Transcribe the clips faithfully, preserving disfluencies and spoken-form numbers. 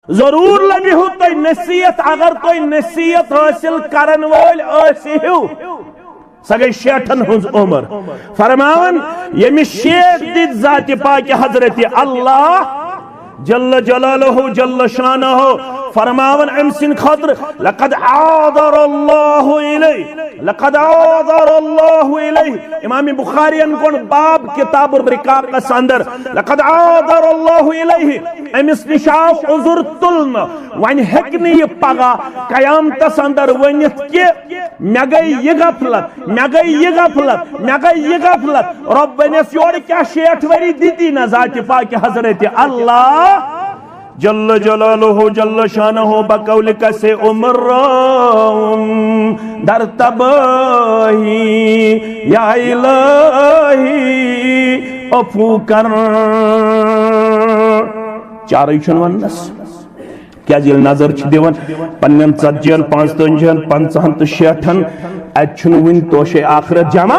ضرور لبہِ ہو تۄہہِ نصیحت، اگر تۄہہِ نصیحت حٲصِل کرن وٲلۍ ٲسۍ ہِو۔ سۄ گٔے شیٹھن ہٕنٛز عمر۔ فرماوان، ییٚمِس شیٹھ دِتۍ ذاتِ پاکہِ حضرت اللہ جل جلالہ جل شانہ، فرماوان أمۍ سٕنٛدِ خٲطرٕ، لقد عاذر اللہ الیہ، لقد عاذر اللہ الیہ۔ امام بخاری ین کوٚڑ باب کتاب الرقاقس اندر، لقد عاذر اللہ الیہ، أمِس نِش آو عذر تُلنہٕ۔ وۄنۍ ہیٚکہِ نہٕ یہِ پگاہ قیامتس اندر ؤنِتھ کہِ مےٚ گٔے یہِ غفلت، مےٚ گٔے یہِ غفلت، مےٚ گٔے یہِ غفلت۔ رۄب ونٮ۪س، یورٕ کیٛاہ شیٹھ ؤری دِتی نہ ذاتِ پاکہِ حضرت اللہ جل جلالہ جل شانہ بقول کسے عمر راوم در تباہی، یا الہی عفو کر۔ چارے چھُنہٕ وننس۔ کیازِ ییٚلہِ نظر چھِ دِوان پننٮ۪ن ژتجی ہن، پانٛژتٲجی ہن، پنٛژاہن تہٕ شیٹھن، اتہِ چھُنہٕ وُنہِ توشے آخرت جمع۔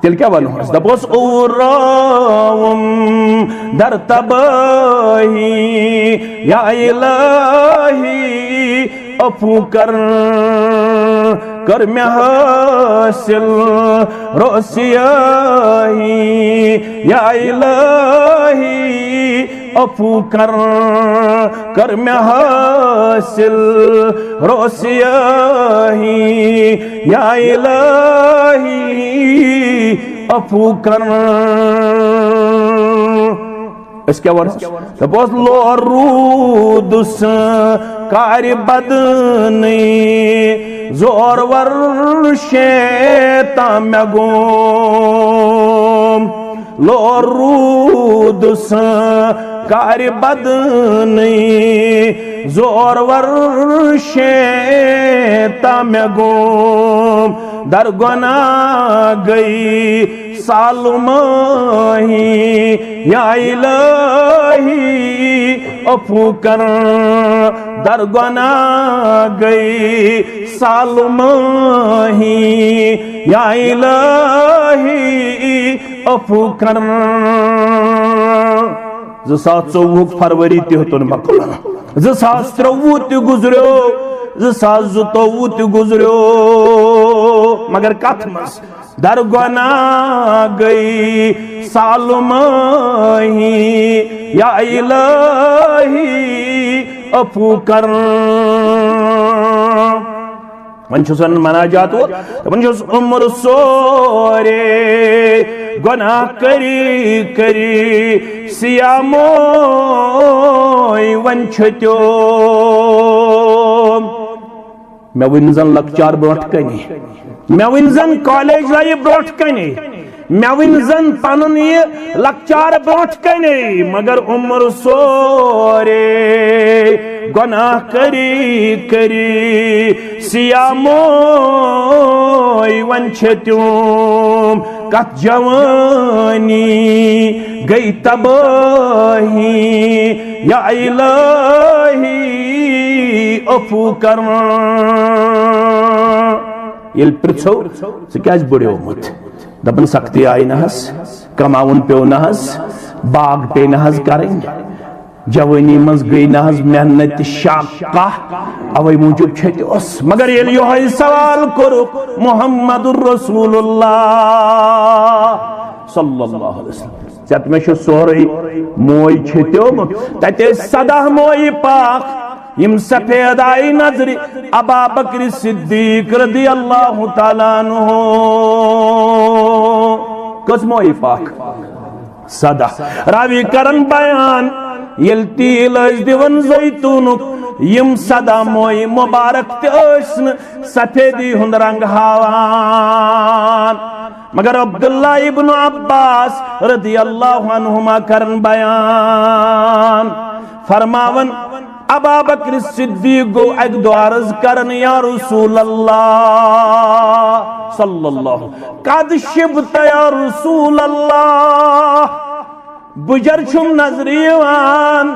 تیٚلہِ کیٛاہ ونہوس؟ دپوس، او راوم در تباہی، یا الہی عفو کر، کر مےٚ حٲصِل رؤسیاہی، یا الہی عفو کر، کر مےٚ حٲصِل رؤسیاہی، یا الہی عفو کر۔ أسۍ کیٛاہ وَنو؟ دَپوس، لور روٗدُس کارِ بدنٕے، زورور شیطان مےٚ گوم۔ لور روٗدُس کارِ بدنٕے، زورور شیطان مےٚ گوم۔ در گۄناہ گٔے سالمٲہی، یا الہی عفو کر، در گۄناہ گٔے سالمٲہی، یا الہی عفو کر۔ زٕ ساس ژوٚوُہُک فروری تہِ ہیوٚتُن مۄکلُن۔ زٕ ساس ترٛوٚوُہ تہِ گُزریو، زٕ ساس زٕتووُہ تہِ گُزریو، مگر کتھ منٛز؟ در گۄناہ گٔے سالمٲہی، یا الہی عفو کر۔ وۄنۍ چھُس وَنان مناجات وول، دَپان چھُس، عمر سورے گۄناہ کٔری کٔری سیاموے وۄنۍ چھُ تیوم۔ مےٚ وٕنۍ زَن لۄکچار برونٛٹھ کَنہِ، مےٚ وٕنۍ زَن کالج لایف برونٛٹھ کَنہِ، مےٚ وٕنۍ زَن پَنُن یہِ لۄکچار برونٛٹھ کَنے، مگر عمر سورے گۄناہ کٔری کٔری سیاموے وۄنۍ چھِ تِم۔ کتھ جوانی گٔے تبٲہی، یا الہی عفو کر۔ ییٚلہِ پرٛژھو، ژٕ کیٛازِ بُڑیومُت؟ دَپان، سختی آیہِ نہ حظ، کماوُن پیوٚو نہ حظ، باغ پیٚیہِ نہ حظ کرٕنۍ۔ جوٲنی منٛز گٔے نہ حظ محنت شاقہ، اوے موٗجوٗب چھیٚتیوس۔ مگر ییٚلہِ یِہوٚے سوال کوٚرُکھ محمد رسول اللہ صلی اللہ علیہ وسلم، ژےٚ تہٕ مےٚ چھُ سورُے موے چھیٚتیومُت، تَتہِ ٲسۍ سداہ مویہِ پاک، یِم سفید آیہِ نظرِ ابا بکر صدیق رضی اللہ تعالیٰ عنہ۔ کٔژ مویہِ پاک؟ سداہ۔ راوی کرن بیان، ییٚلہِ تیٖل ٲسۍ دِوان زیتونُک، یِم سداہ مویہِ مبارک تہِ ٲسۍ نہٕ سفیدی ہُنٛد رنگ ہاوان۔ مگر عبداللہ ابن عباس رضی اللہ عنہما کرن بیان، فرماوان، ابا بکر صدیق گوٚو اکہِ دۄہ عرض کرن، یا رسول اللہ صلی اللہ، قد شبت یا رسول اللہ، بُجر چھُم نظرِ یِوان،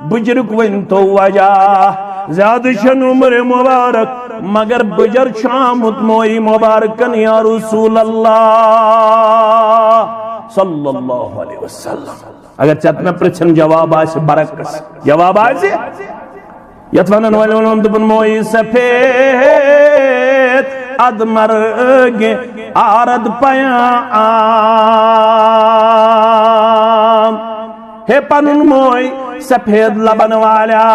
بُجرُک ؤنۍ تو وجہ، زیادٕ چھَنہٕ عمر مبارک، مگر بُجر چھُ آمُت مویہِ مبارکن، یا رسول اللہ صلی اللہ علیہ وسلم۔ اگر ژےٚ مےٚ پرٛژھن جواب آسہِ برعکس، جواب آسہِ، یتھ ونن وٲلۍ ووٚنُن، دوٚپُن، مویی سفید ادٕ مرگہِ آرد پیام۔ ہے پنُن موے سفید لبن والیا،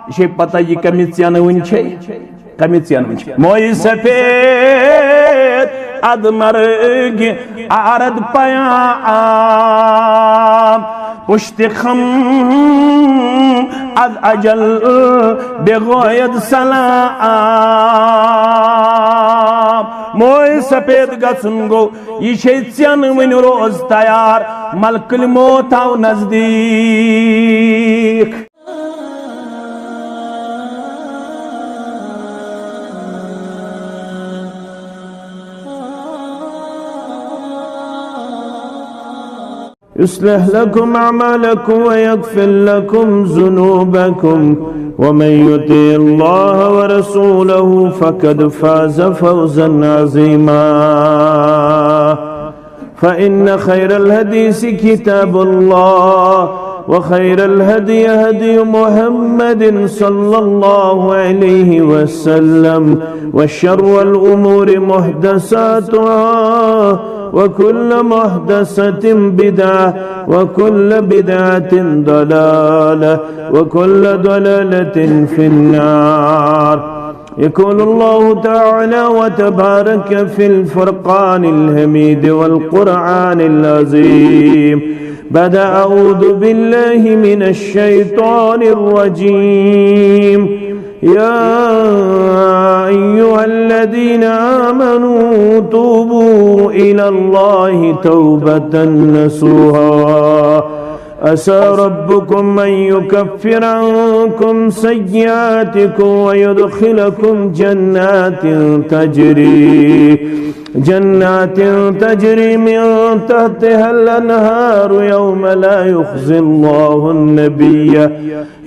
یہِ چھے پتہ یہِ کمہِ ژینہٕ وٕنۍ چھے؟ کمہِ ژینہٕ وٕنۍ چھے؟ موے سفید ادٕ مرگہِ آرد پیام، پشت خم از اجل بغاید سلام۔ موے سفید گژھُن گوٚو، یہِ چھے ژینہٕ وٕنہِ روز تیار، ملکل موت آو نزدیک۔ يصلح لكم أعمالكم ويغفر لكم ذنوبكم، ومن يطع الله ورسوله فقد فاز فوزا عظيما. فإن خير الحديث كتاب الله، وخير الهدي هدي محمد صلى الله عليه وسلم، وشر الأمور محدثاتها، وكل محدثة بدعة، وكل بدعة ضلالة، وكل ضلالة في النار. يقول الله تعالى وتبارك في الفرقان الحميد والقرآن العظيم بعد أعوذ بالله من الشيطان الرجيم. يا أيها الذين آمنوا توبوا إلى الله توبة نصوحا. عسى ربكم أن يكفر عنكم سيئاتكم ويدخلكم جنات تجري، جنات تجري من تحتها الأنهار يوم لا يخزي الله النبي،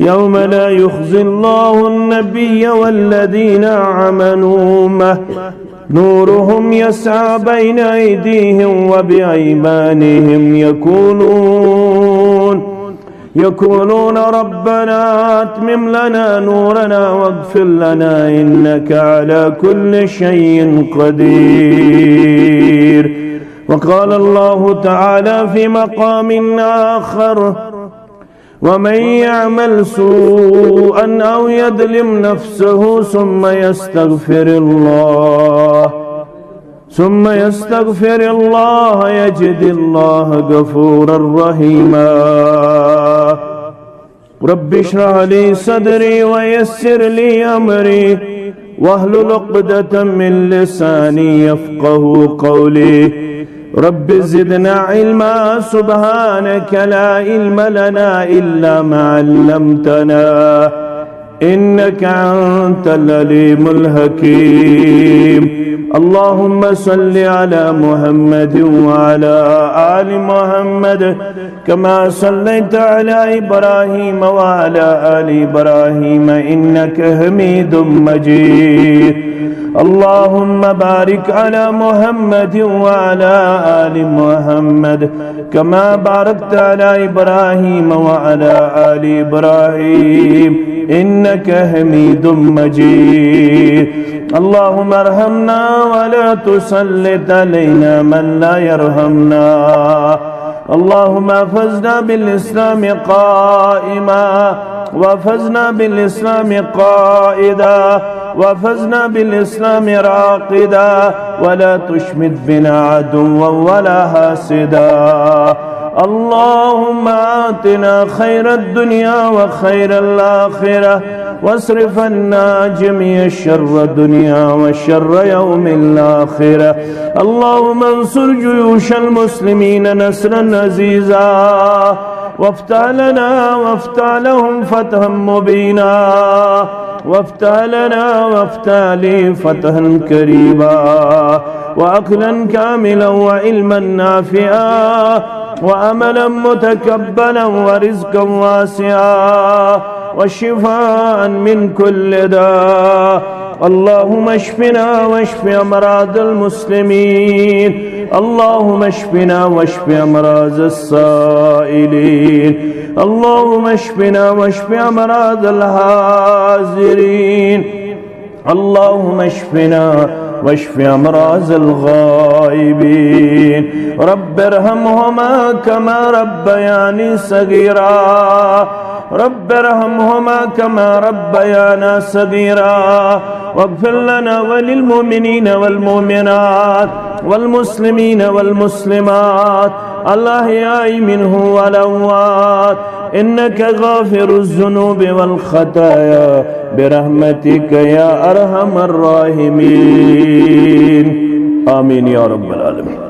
يوم لا يخزي الله النبي والذين آمنوا معه، نورهم يسعى بين أيديهم وبأيمانهم يقولون، يقولون ربنا أتمم لنا نورنا واغفر لنا إنك على كل شيء قدير. وقال الله تعالى في مقام آخر: ومن يعمل سوءا أو يظلم نفسه ثم يستغفر الله، ثم يستغفر الله يجد الله غفورا رحيما. رب اشرح لي صدري ويسر لي أمري واحلل عقدة من لساني يفقه قولي. رب زدنا علما، سبحانك لا علم لنا إلا ما علمتنا، إنك أنت العليم الحكيم. اللهم صل على محمد وعلى آل محمد كما صليت على إبراهيم وعلى آل إبراهيم إنك حميد مجيد. اللهم بارك على محمد وعلى آل محمد كما باركت على إبراهيم وعلى آل إبراهيم إنك حميد مجيد. اللهم ارحمنا ولا تسلط علينا من لا يرحمنا. اللهم احفظنا بالإسلام قائما، واحفظنا بالإسلام قائدا، واحفظنا بالإسلام راقدا، ولا تشمت بنا عدوا ولا حاسدا. اللهم آتنا خير الدنيا وخير الآخرة، واصرف عنا جميع شر الدنيا وشر يوم الآخرة. اللهم انصر جيوش المسلمين نصرا عزيزا، وافتح لنا وافتح لهم فتحا مبينا، وافتح لنا وافتح لي فتحا قريبا، وعقلا كاملا وعلما نافعا، وعملا متقبلا ورزقا واسعا وشفاء من كل داء. اللهم اشفنا واشف أمراض المسلمين. اللهم اشفنا واشف أمراض السائلين. اللهم اشفنا واشف أمراض الحاضرين. اللهم اشفنا واشف أمراض الغائبين. رب ارحمهما كما ربياني صغيرا. رب ارحمهما كما ربيانا صغيرا. واغفر لنا وللمؤمنين والمؤمنات والمسلمين والمسلمات الأحياء منهم والأموات إنك غافر الذنوب والخطايا برحمتك يا أرحم الراحمين. آمين يا رب العالمين.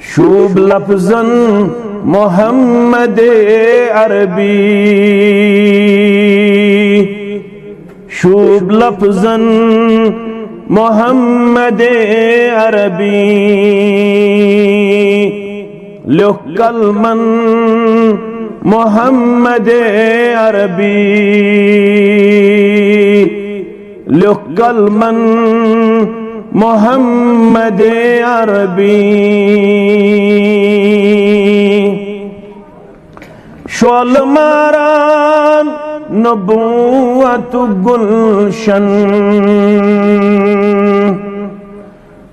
شوب لفظن محمد عربی، شوب لفظن محمد عربی، لیوٚکھ قلمن محمد عربی، لیوٚکھ قلمن محمد عربی۔ شعلہٕ ماران نبوت گلشن،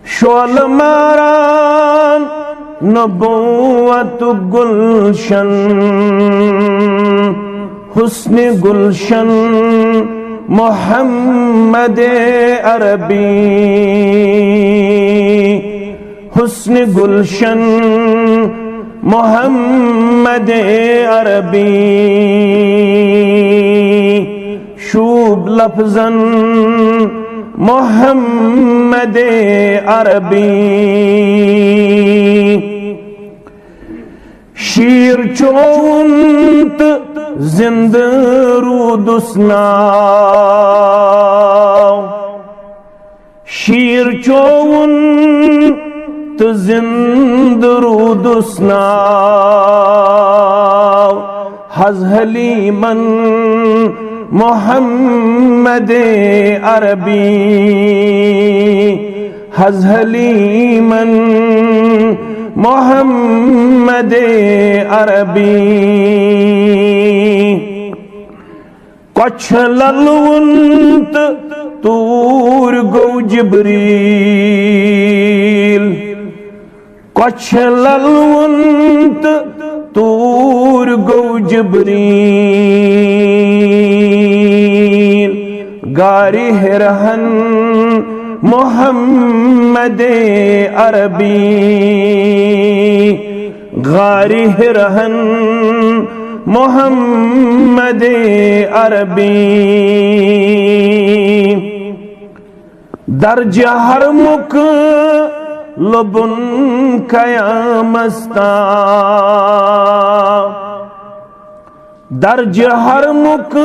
شعلہٕ ماران نبوت گلشن، حسن گلشن محمد عربی، حسن گلشن محمد عربی۔ شوب لفظن محمد عربی۔ شیر چووُن تہٕ زندٕ روٗدُس ناو۔ شیر چووُن تہٕ زندٕ روٗدُس ناو۔ حض حلیمن محمد عربی، حض حلیمن محمد عربی۔ کۄچھِ للوُن تہٕ توٗرۍ گوٚو جبریل۔ کۄچھِ للوُن تہٕ توٗرۍ گوٚو جبریل۔ غارِ حِرہن محمد عربی، غارِ حِرہن محمد عربی۔ درجہ حرمُک لوٚبُن قیامس تام۔ درجہ حرمُک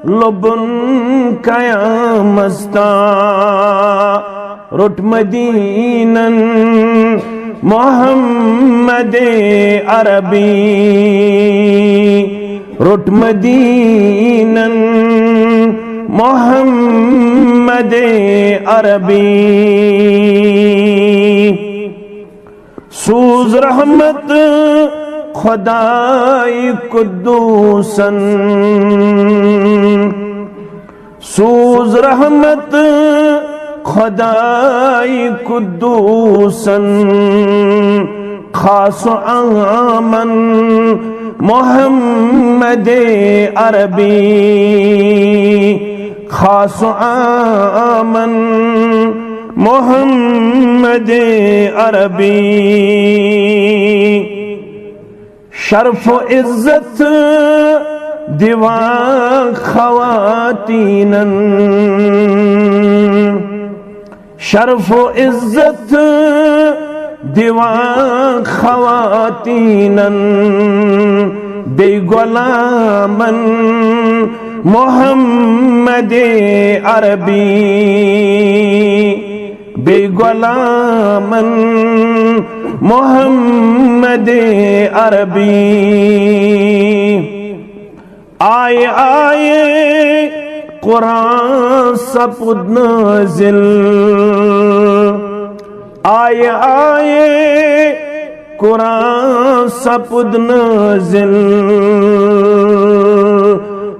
لوٚبُن قیامس تام۔ روٚٹ مدیٖنن محمد عربی، روٚٹ مدیٖنن محمد عربی۔ سوٗز رحمت خداے قدوٗسن، سوٗز رحمت خداے قدوٗسن، خاص و عامن محمد عربی، خاص و عامن محمد عربی۔ شرف و عزت دِوان خواتیٖنن، شرف و عزت دِوان خواتیٖنن، بیٚیہِ غۄلامن محمد عربی، بیٚیہِ غۄلامن محمد عربی۔ آیہِ آیہِ قرآن سپُد نازل، آیے آیے قرآن سپُد نازل،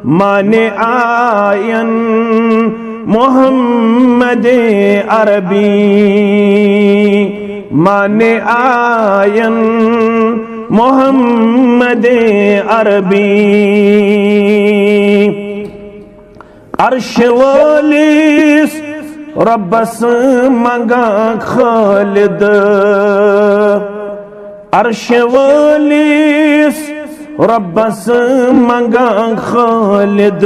معنی آین محمد عربی، معنی آین محمد عربی۔ عرش وٲلِس رۄبس منٛگان خالد، عرش وٲلِس رۄبس منٛگان خالد،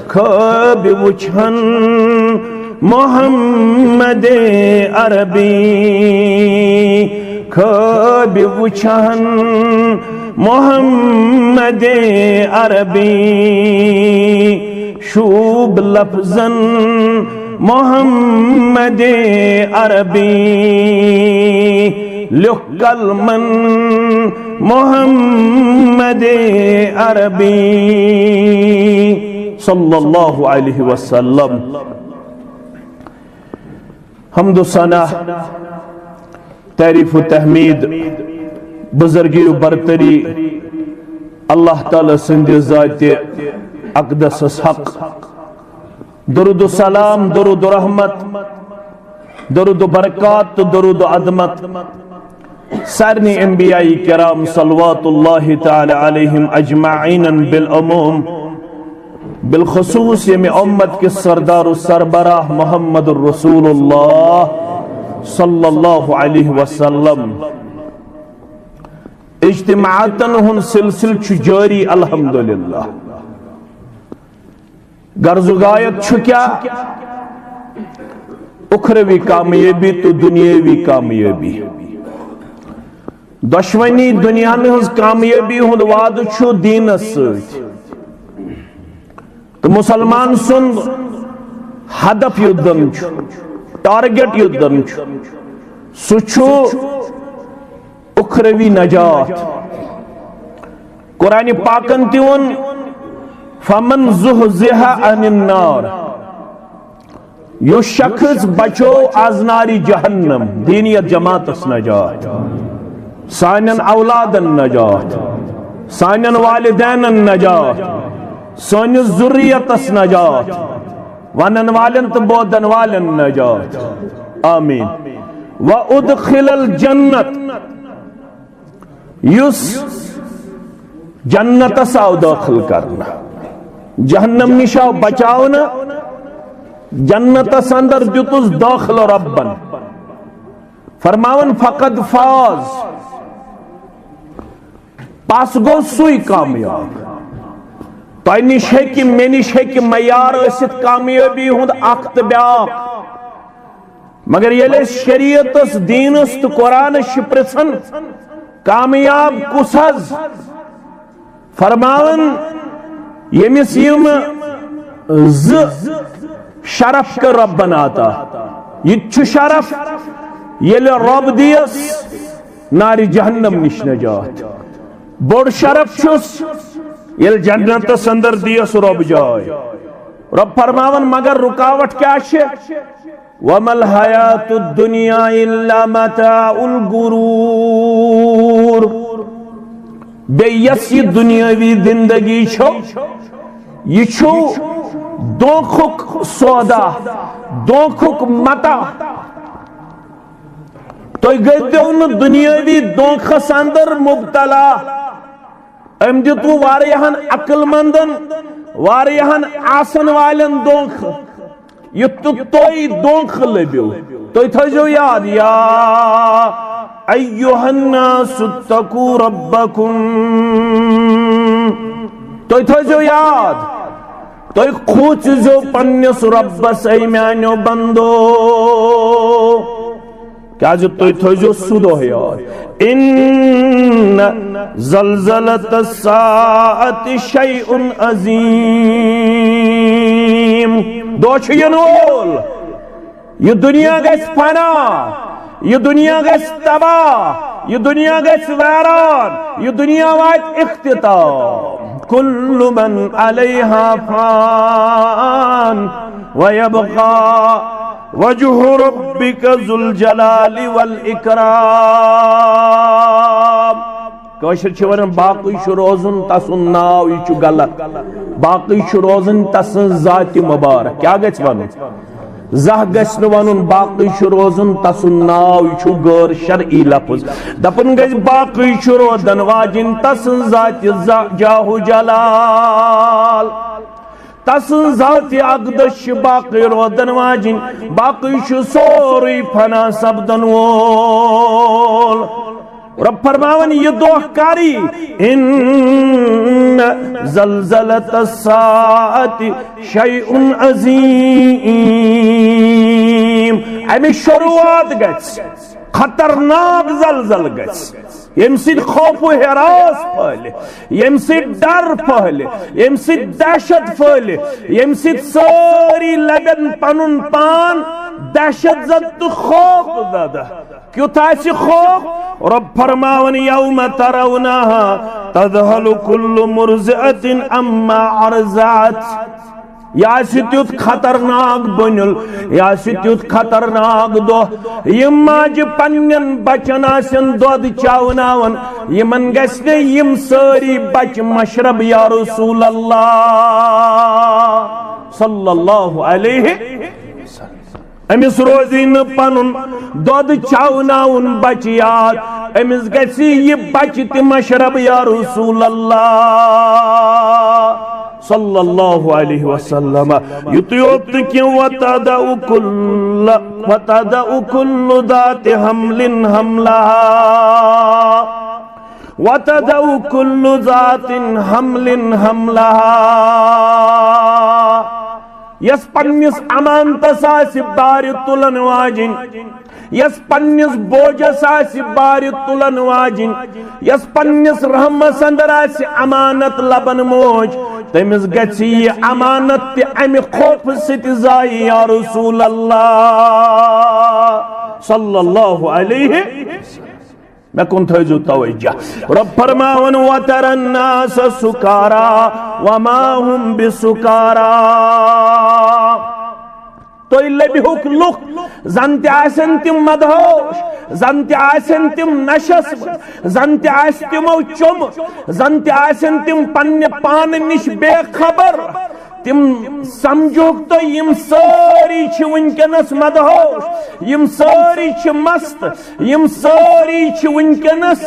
خواب وٕچھن محمد عربی، خواب وٕچھن محمد عربی، شوٗب لفظن محمد عربی، لیوٚکھ قلمن محمد عربی صلی اللہ علیہ وسلم۔ حمد و ثنا، تعریف و تحمید، بزرگی و برتری اللہ تعالیٰ سٕنٛدِ ذاتِ اقدسس حق۔ درود و سلام، درود و رحمت، درود و برکات تہٕ درود و عظمت سارنٕے انبیاء کرام صلوات اللہ تعالیٰ علیہم اجمعین بالعموم، بالخصوص ییٚمہِ امت کِس سردار و سربراہ محمد رسول اللہ صلی اللہ علیہ وسلم۔ اجتماعاتن ہُنٛد سلسلہٕ چھُ جٲری الحمدللہ۔ غرض و غایت چھُ کیٛاہ؟ اُخروی کامیٲبی تہٕ دُنیٲوی کامیٲبی۔ دۄشوٕنی دُنیاہن ہٕنٛز کامیٲبی ہُنٛد وعدٕ چھُ دیٖنس سۭتۍ۔ تہٕ مُسلمان سُنٛد ہدف یُس زن چھُ، ٹارگیٹ یُس زن چھُ، سُہ چھُ اُخروی نجات۔ قرآن پاکن تہِ ووٚن، "فمن زحزح عن النار"، یُس شخص بچو از نارِ جہنم، دینیت جماعتس نجات، سانٮ۪ن اولادن نجات، سانٮ۪ن والدینن نجات، سٲنِس ذُریتس نجات، ونن والٮ۪ن تہٕ بوزن والٮ۪ن نجات۔ آمین۔ وادخل الجنت، یُس جنتس آو دٲخل کرنہٕ، جہنم نِش آو بچاونہٕ، جنتس اندر دیُتُس دٲخل رۄبن۔ فرماوان، فقد فاز، پس گوٚو سُے کامیاب۔ تۄہہِ نِش ہیٚکہِ، مےٚ نِش ہیٚکہِ معیار ٲسِتھ کامیٲبی ہُنٛد اکھ تہٕ بیٛاکھ۔ مگر ییٚلہِ أسۍ شریعتس، دیٖنس تہٕ قرآنس چھِ پرژھان، کامیاب کُس حظ؟ فرماوان، ییٚمِس یِم زٕ شرف کٔر رۄبن عطا۔ یہِ تہِ چھُ شرف، ییٚلہِ رۄب دِیَس نارِ جہنم نِش نجات۔ بوٚڑ شرف چھُس، ییٚلہِ جنتس اندر دِیَس رۄب جاے۔ رۄب فرماوان، مگر رُکاوٹ کیٛاہ چھِ؟ وما الحیات الدنیا الا متاع الغرور۔ بیٚیہِ یۄس یہِ دُنیٲوی زندگی چھو، یہِ چھُ دھوکھُک سودا، دھوکھُک متاع۔ تُہۍ گٔژھۍزیو نہٕ دُنیٲوی دھوکھس اندر مبتلا۔ أمۍ دیُت وۄنۍ واریاہن عقل مندن، واریاہن آسن والٮ۪ن دھوکھٕ، یُتھ نہٕ تُہۍ دھوکھٕ لٔبِو۔ تُہۍ تھٲیزیو یاد، یا ایھا الناس اتقوا ربکم۔ تُہۍ تھٲیزیو یاد، تُہۍ کھوژزیو پننِس رۄبس، اے میانیو بندو۔ کیازِ تُہۍ تھٲیزیو سُہ دۄہ یاد۔ ان زلزلۃ الساعۃ شیء عظیم۔ دۄہ چھُ یِنہٕ وول۔ یہِ دُنیا گژھِ فنا، یہِ دُنیا گژھِ تباہ، یہِ دُنیا گژھِ ویران، یہِ دُنیا واتہِ اختتام۔ كل من عليها فان ويبقى وجه ربك ذو الجلال والإكرام۔ کٲشِر چھِ وَنان، باقٕے چھُ روزُن تَسُنٛد ناو، یہِ چھُ غلط۔ باقٕے چھُ روزُن تَسٕنٛز ذاتِ مُبارک۔ کیٛاہ گژھِ وَنُن؟ زانٛہہ گژھِ نہٕ وَنُن باقٕے چھُ روزُن تَسُنٛد ناو، یہِ چھُ غٲر شرعی لفظ۔ دَپُن گژھِ باقٕے چھُ روزَن واجِنۍ تَسٕنٛز ذاتِ ذا-، جاہ و جلال۔ تسٕنٛز ذاتِ اقدس چھِ باقٕے روزن واجِنۍ، باقٕے چھُ سورُے فنا سپدن وول۔ رب فرماوان، یہِ دۄہ کر یی؟ ان زلزلۃ الساعۃ شیء عظیم۔ اَمِچ شروعات گژھِ، خطرناک زلزلہٕ گژھِ، ییٚمہِ سۭتۍ خوف و ہراس پھٔہلہِ، ییٚمہِ سۭتۍ ڈر پھٔہلہِ، ییٚمہِ سۭتۍ دہشت پھٔہلہِ، ییٚمہِ سۭتۍ سٲری لبن پنُن پان دہشت زد تہٕ خوف زدہ۔ کیُتھ آسہِ خوف؟ رب فرماوان، یوم ترونہا تذہل کل مرضعۃ عما ارضعت۔ یہِ آسہِ تیُتھ خطرناک بُنیُل، یہِ آسہِ تیُتھ خطرناک دۄہ۔ یِم ماجہِ پننٮ۪ن بچن آسن دۄد چاوناوان، یِمن گژھِ نہٕ یِم سٲری بچہِ مشرب، یا رسول اللہ صلی اللہ علیہ وسلم۔ أمِس روزی نہٕ پنُن دۄد چاوناوُن بچہِ یاد، أمِس گژھِ یہِ بچہِ تہِ مشرب، یا رسول اللہ صلی اللہ علیہ وسلم۔ یُتُے یوت نہٕ کینٛہہ، وتضع کل، وتضع کل ذات حمل حملها، وتضع کل ذات حمل حملها۔ یس پننس امانتس آسہِ بارِ تُلن واجِنۍ، یس پننس بوجس آسہِ بارِ تُلن واجِنۍ، یس پننس رحمس اندر آسہِ امانت لبن موج، تٔمِس گژھِ یہِ امانت تہِ امہِ خوفہٕ سۭتۍ ضایع، یا رسول اللہ صلی اللہ علیہ۔ مےٚ کُن تھٲیزیو توجہ۔ رب فرماوان، وتر الناس سکارا وما هم بسکارا۔ تُہۍ لٔبِہُکھ لُکھ، زن تہِ آسن تِم مدہوش، زن تہِ آسن تِم نشس منٛز، زن تہِ آسہِ تِمو چوٚمُت، زن تہِ آسن تِم پننہِ پانہٕ نِش بے خبر۔ تِم سمجھوکھ تُہۍ، یِم سٲری چھِ وٕنکیٚنس مدہوش، یِم سٲری چھِ مست، یِم سٲری چھِ وٕنکیٚنس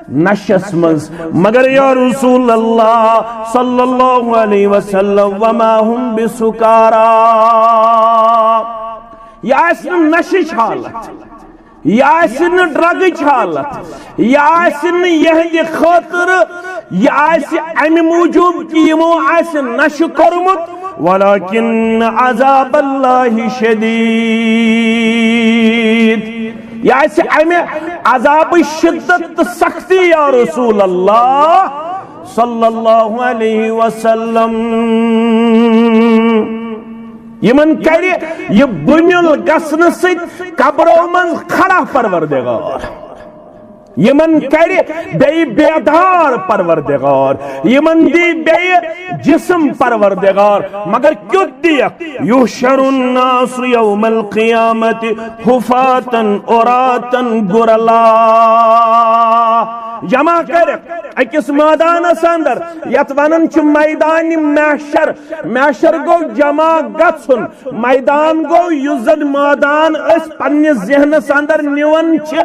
نشس منٛز، مگر یا رسول اللہ صلی اللہ علیہ وسلم، وما هم بسکارا۔ یہِ آسہِ نہٕ نشٕچ حالت، یہِ آسہِ نہٕ ڈرگٕچ حالت، یہِ آسہِ نہٕ یِہنٛدِ خٲطرٕ، یہِ آسہِ امہِ موٗجوٗب کہِ یِمو آسہِ نشہٕ کوٚرمُت، ولکن عذاب اللہ شدید۔ یہِ آسہِ امہِ عذابٕچ شدت تہٕ سختی، یا رسول اللہ صلی اللہ علیہ وسلم۔ یِمن کرِ یہِ بُنیُل گژھنہٕ سۭتۍ قبرو منٛز کھڑا پروردگار۔ یِمن کرِ بیٚیہِ بیدار پروردگار، یِمن دی بیٚیہِ جسم پروردگار، مگر کیُتھ دِیَکھ؟ یحشر الناس یوم القیامت حفاة عراة غرلا۔ جمع کرکھ أکِس مٲدانس اندر، یتھ ونان چھِ میدان محشر۔ محشر گوٚو جمع گژھُن، میدان گوٚو یُس زن مٲدان أسۍ پننِس ذہنس اندر نِوان چھِ۔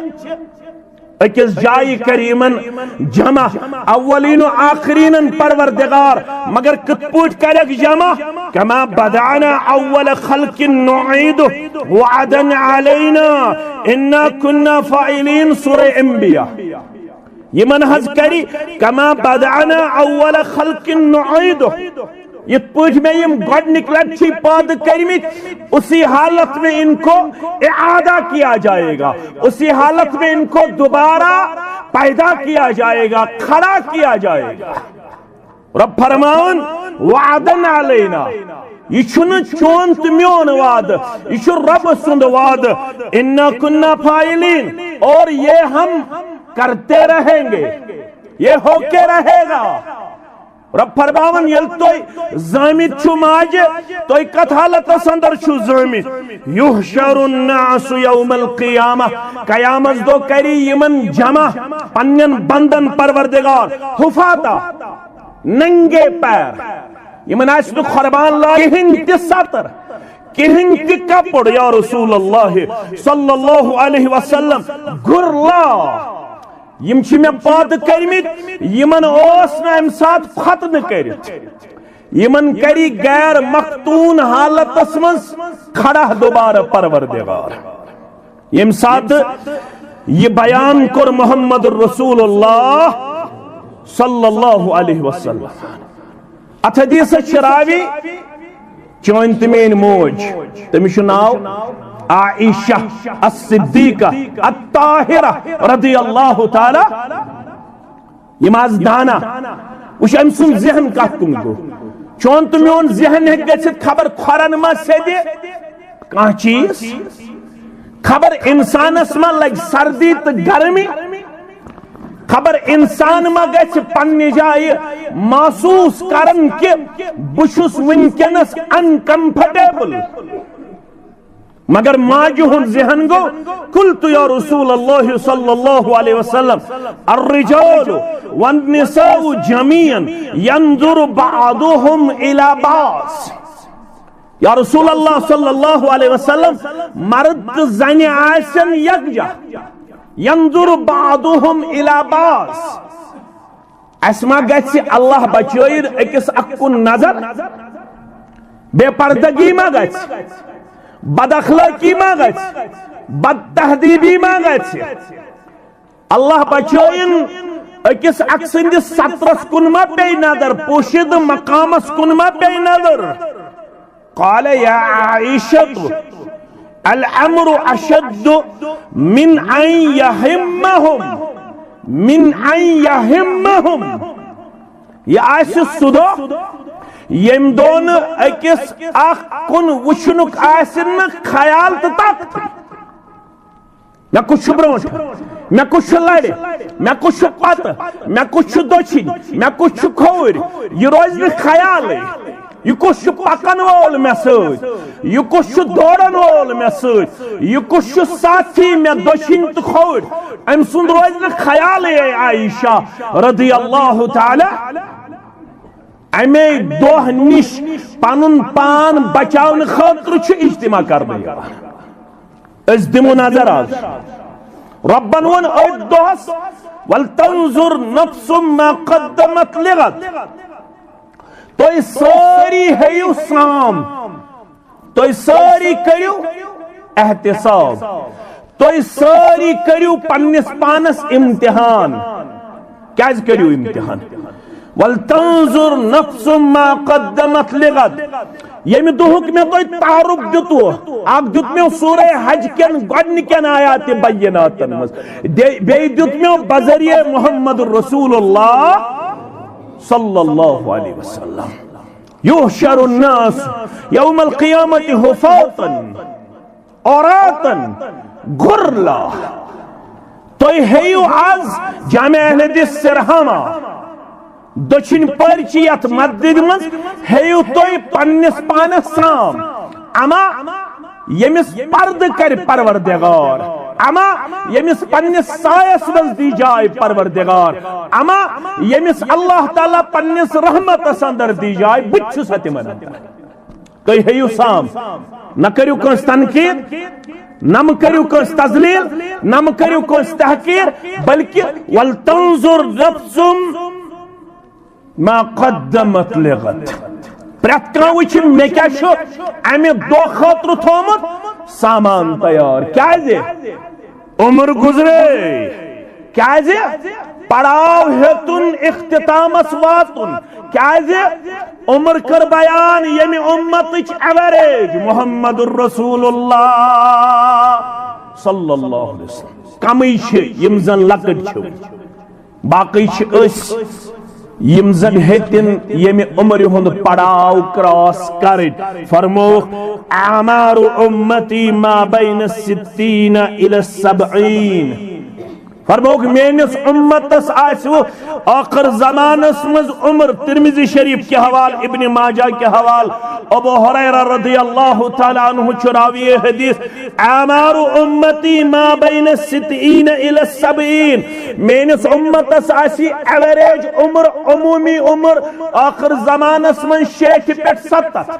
أکِس جایہِ کریمن جمع، اولین و آخرینن پروردگار، مگر کِتھ پٲٹھۍ کرکھ جمع؟ کما بدأنا اول خلق نعیدہ وعدا علینا انا کنا فاعلین، سورہ انبیاء۔ یِمن حظ کرِ کما بدأنا اول خلق نعیدہ، یِتھ پٲٹھۍ مےٚ یِم گۄڈٕنِکۍ لٹہِ چھِ پٲدٕ کٔرمٕتۍ، اسی حالت میں ان کو اعادہ کیا جائے گا، اسی حالت میں ان کو دوبارہ پیدا کیا جائے گا، کھڑا کیا جائے گا۔ رب فرماوان، وعدا علینا، یہِ چھُنہٕ چون تہٕ میون وعدٕ، یہِ چھُ رب سُنٛد وعدٕ۔ انا کنا فاعلین، اور یہ ہم کرتے رہیں گے، یہ ہو کے رہے گا۔ رب فرماوان، ییٚلہِ تُہۍ زٲمِتۍ چھِو ماجہِ، تُہۍ کتھ حالتس اندر چھِو زٲمِتۍ؟ یحشر الناس یوم القیامہ، قیامت دۄہ کرِ یِمن جمع، پننٮ۪ن بندن پروردگار، حفاتا، ننگے پیر۔ یِمن آسہِ نہٕ قربان لا کِہیٖنۍ تہِ ستر، کِہیٖنۍ تہِ کپُر، یا رسول اللہ صلی اللہ علیہ وسلم، گُر لا۔ یِم چھِ مےٚ پٲدٕ کٔرمٕتۍ، یِمن اوس نہٕ اَمہِ ساتہٕ ختنہٕ کٔرِتھ۔ یِمن کری غیر مختون حالتس منٛز کھڑا دوبارٕ پروردگار۔ ییٚمہِ ساتہٕ یہِ بیان کوٚر محمد رسول اللہ صلی اللہ علیہ وسلم، اتھ حدیثس چھِ راوی چٲنۍ تہٕ میٲنۍ موج، تٔمِس چھُ ناو عائشہ الصدیقہ الطاہرہ رضی اللہ تعالی۔ یِم آز دانا، وٕچھ أمۍ سُنٛد ذہن کتھ کُن گوٚو۔ چون تہٕ میون ذہن ہیٚکہِ گٔژھِتھ خبر کھۄرن ما سیٚدِ کانٛہہ چیٖز، خبر انسانس ما لگہِ سردی تہٕ گرمی، خبر انسان ما گژھِ پننہِ جایہِ محسوس کرن کہِ بہٕ چھُس وٕنکیٚنس انکمفرٹیبل۔ مگر ماجہِ ہُنٛد ذہن گوٚو، قلت یا رسول اللہ صلی اللہ علیہ وسلم، الرجال والنساء جميعا ينظر بعضهم الى بعض۔ یا رسول اللہ صلی اللہ علیہ وسلم، مرد تہٕ زنہِ آسن یکجا، ينظر بعضهم الى بعض۔ اسہِ ما گژھِ اللہ بچٲیِن أکِس اکھ کُن نظر؟ بے پردگی ما گژھِ؟ بد اخلٲقی ما گژھِ؟ بد تہذیبی ما گژھِ؟ اللہ بچٲیِن أکِس اکھ سٕنٛدِس سترس کُن ما پیٚیہِ نظر؟ پوشیدٕ مقامس کُن ما پیٚیہِ نظر؟ قال يا عائشة، الأمر أشد من أن يهمهم، من أن يهمهم۔ یہِ آسہِ سُہ دۄہ، ییٚمہِ دۄہ نہٕ أکِس اکھ کُن وٕچھنُک آسہِ نہٕ خیال تہٕ تتھ۔ مےٚ کُس چھُ برونٛٹھ؟ مےٚ کُس چھُ لرِ؟ مےٚ کُس چھُ پتہٕ؟ مےٚ کُس چھُ دٔچھِنۍ؟ مےٚ کُس چھُ کھووُرۍ؟ یہِ روزِ نہٕ خیالٕے۔ یہِ کُس چھُ پکن وول مےٚ سۭتۍ؟ یہِ کُس چھُ دورن وول مےٚ سۭتۍ؟ یہِ کُس چھُ ساتھی مےٚ دٔچھِنۍ تہٕ کھووُرۍ؟ أمۍ سُنٛد روزِ نہٕ خیالٕے، اے عائشہ رضی اللہ تعالیٰ۔ امے دۄہ نِش پنُن پان بچاونہٕ خٲطرٕ چھُ اجتماع کرنہٕ یِوان۔ أسۍ دِمو نظر آز۔ رۄبن ووٚن أتھۍ دۄہس، "ولتنظر نفس ما قدمت لغد۔" تُہۍ سٲری ہیٚیِو سام، تُہۍ سٲری کٔرِو احتساب۔ تُہۍ سٲری کٔرِو پننِس پانس امتحان۔ کیازِ کٔرِو امتحان؟ "ولتنظر نفس ما قدمت لغد۔" ییٚمہِ دۄہُک مےٚ تۄہہِ تعارُف دیُتوٕ، اکھ دیُت مےٚ سورہ حج کٮ۪ن گۄڈنِکٮ۪ن آیاتِ بیناتن منٛز، دے-، بیٚیہِ دیُت مےٚ بذریعہ محمد رسول اللہ صلی اللہ علیہ وسلم۔ یحشر الناس یوم القیامت حفاتا عراتن غرلا۔ تُہۍ ہیٚیِو آز جامع اہل حدیث سرہاما دٔچھِنۍ پٔرۍ چھِ یتھ مسجد منٛز، ہیٚیِو تُہۍ پننِس پانس سام۔ اما ییٚمِس پردٕ کرِ پروردگار، اما ییٚمِس پننِس سایس منٛز دی جاے پروردگار، اما ییٚمِس اللہ تعالیٰ پننِس رحمتس اندر دی جاے، بہٕ تہِ چھُس تِمن اندر۔ تُہۍ ہیٚیِو سام، نہ کٔرِو کٲنٛسہِ تنقید، نہ مہٕ کٔرِو کٲنٛسہِ تذلیل، نہ مہٕ کٔرِو کٲنٛسہِ تحقیر، بلکہ ولتنظر نفس ما قدمت لغد۔ پرٛٮ۪تھ کانٛہہ وٕچھِ مےٚ کیٛاہ چھُ امہِ دۄہ خٲطرٕ تھوٚومُت سامان تیار۔ کیٛازِ؟ عمر گُزرے۔ کیٛازِ؟ پڑاو ہیوٚتُن اختتامس واتُن۔ کیٛازِ؟ عمر کٔر بیان ییٚمہِ اُمتٕچ ایوریج محمد رسول اللہ صلی اللہ علیہ وسلم۔ کمٕے چھِ یِم زن لۄکٕٹۍ چھِ، باقٕے چھِ أسۍ یِم زن ہیٚتِن ییٚمہِ عمرِ ہُنٛد پڑاو کراس کرٕنۍ۔ فرمووُکھ، اعمار امتی ما بین الستین الی السبعین۔ فرموک، میٲنِس اُمتس آسہِ ٲخر زمانس منٛز عمر۔ ترمذی شریف کہِ حوالہٕ، ابن ماجہ کہِ حوالہٕ، ابو ہریرہ رضی اللہ تعالیٰ عنہ چھُ راوی حدیث، اعمار امتی ما بین الستین الی السبعین۔ میٲنِس اُمتس آسہِ ایوریج عمر، عمومی عمر ٲخر زمانس منٛز شیٹھِ پٮ۪ٹھ ستتھ۔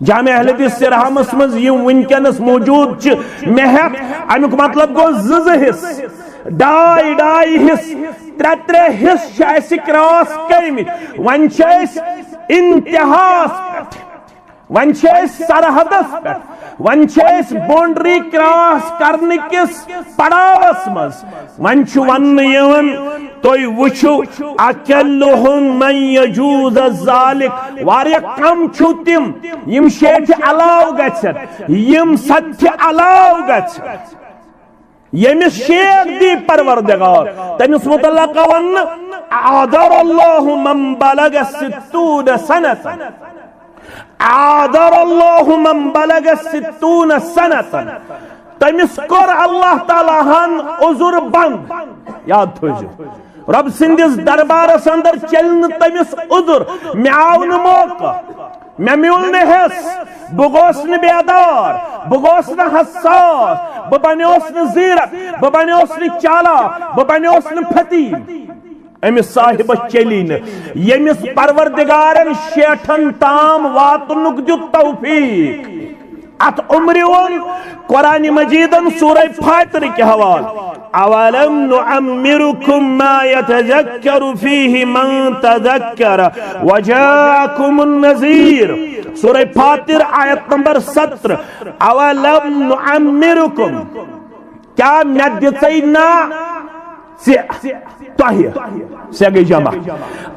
جامع اہل حدیث سرہمس منٛز یِم وٕنکیٚنس موجود چھِ، مےٚ ہٮ۪تھ، امیُک مطلب گوٚو زٕ زٕ حصہٕ، ڈاے ڈاے حصہٕ، ترٛےٚ ترٛےٚ حصہٕ چھِ اَسہِ کراس کٔرمٕتۍ۔ وۄنۍ چھِ أسۍ انتہاہس پٮ۪ٹھ، وۄنۍ چھِ أسۍ سرحدس پٮ۪ٹھ، وۄنۍ چھِ أسۍ باؤنڈری کراس کرنہٕ کِس پڑاوس منٛز۔ وۄنۍ چھُ وننہٕ یِوان، تُہۍ وٕچھِو، اقلهم من یجوز ذلک، واریاہ کم چھِو تِم یِم شیٹھِ علاوٕ گژھن، یِم ستتھِ علاوٕ گژھن۔ ییٚمِس شیٹھ دی پروردگار، تٔمِس متعلق وننہٕ، اعذر اللہ من بلغ ستون سنة۔ اعذر اللہ من بلغ ستون سنة۔ تٔمِس کوٚر اللہ تعالیٰ ہن عذر بند۔ یاد تھٲوزیو، رۄب سٕنٛدِس دربارس اندر چلہِ نہٕ تٔمِس عذر۔ مےٚ آو نہٕ موقع، مےٚ میوٗل نہٕ حِصہٕ، بہٕ گوس نہٕ بیدار، بہٕ گوس نہٕ حساس، بہٕ بنیوس نہٕ زیرک، بہٕ بنیوس نہٕ چالاک، بہٕ بنیوس نہٕ فطیٖم۔ أمِس صاحبس چلی نہٕ، ییٚمِس پروردگارن شیٹھن تام واتنُک دیُت توفیق۔ اتھ عمرِ ووٚن قرآن مجیدن سورہ فاطر کہِ حوالہٕ، اولم نعمرکم ما یتذکر فیہ من تذکر وجاءکم النذیر۔ سورہ فاطر، آیت نمبر سترہ۔ اولم نعمرکم، کیا مےٚ دِژے نا ژےٚ، تۄہہِ، سۄ گٔے جمع۔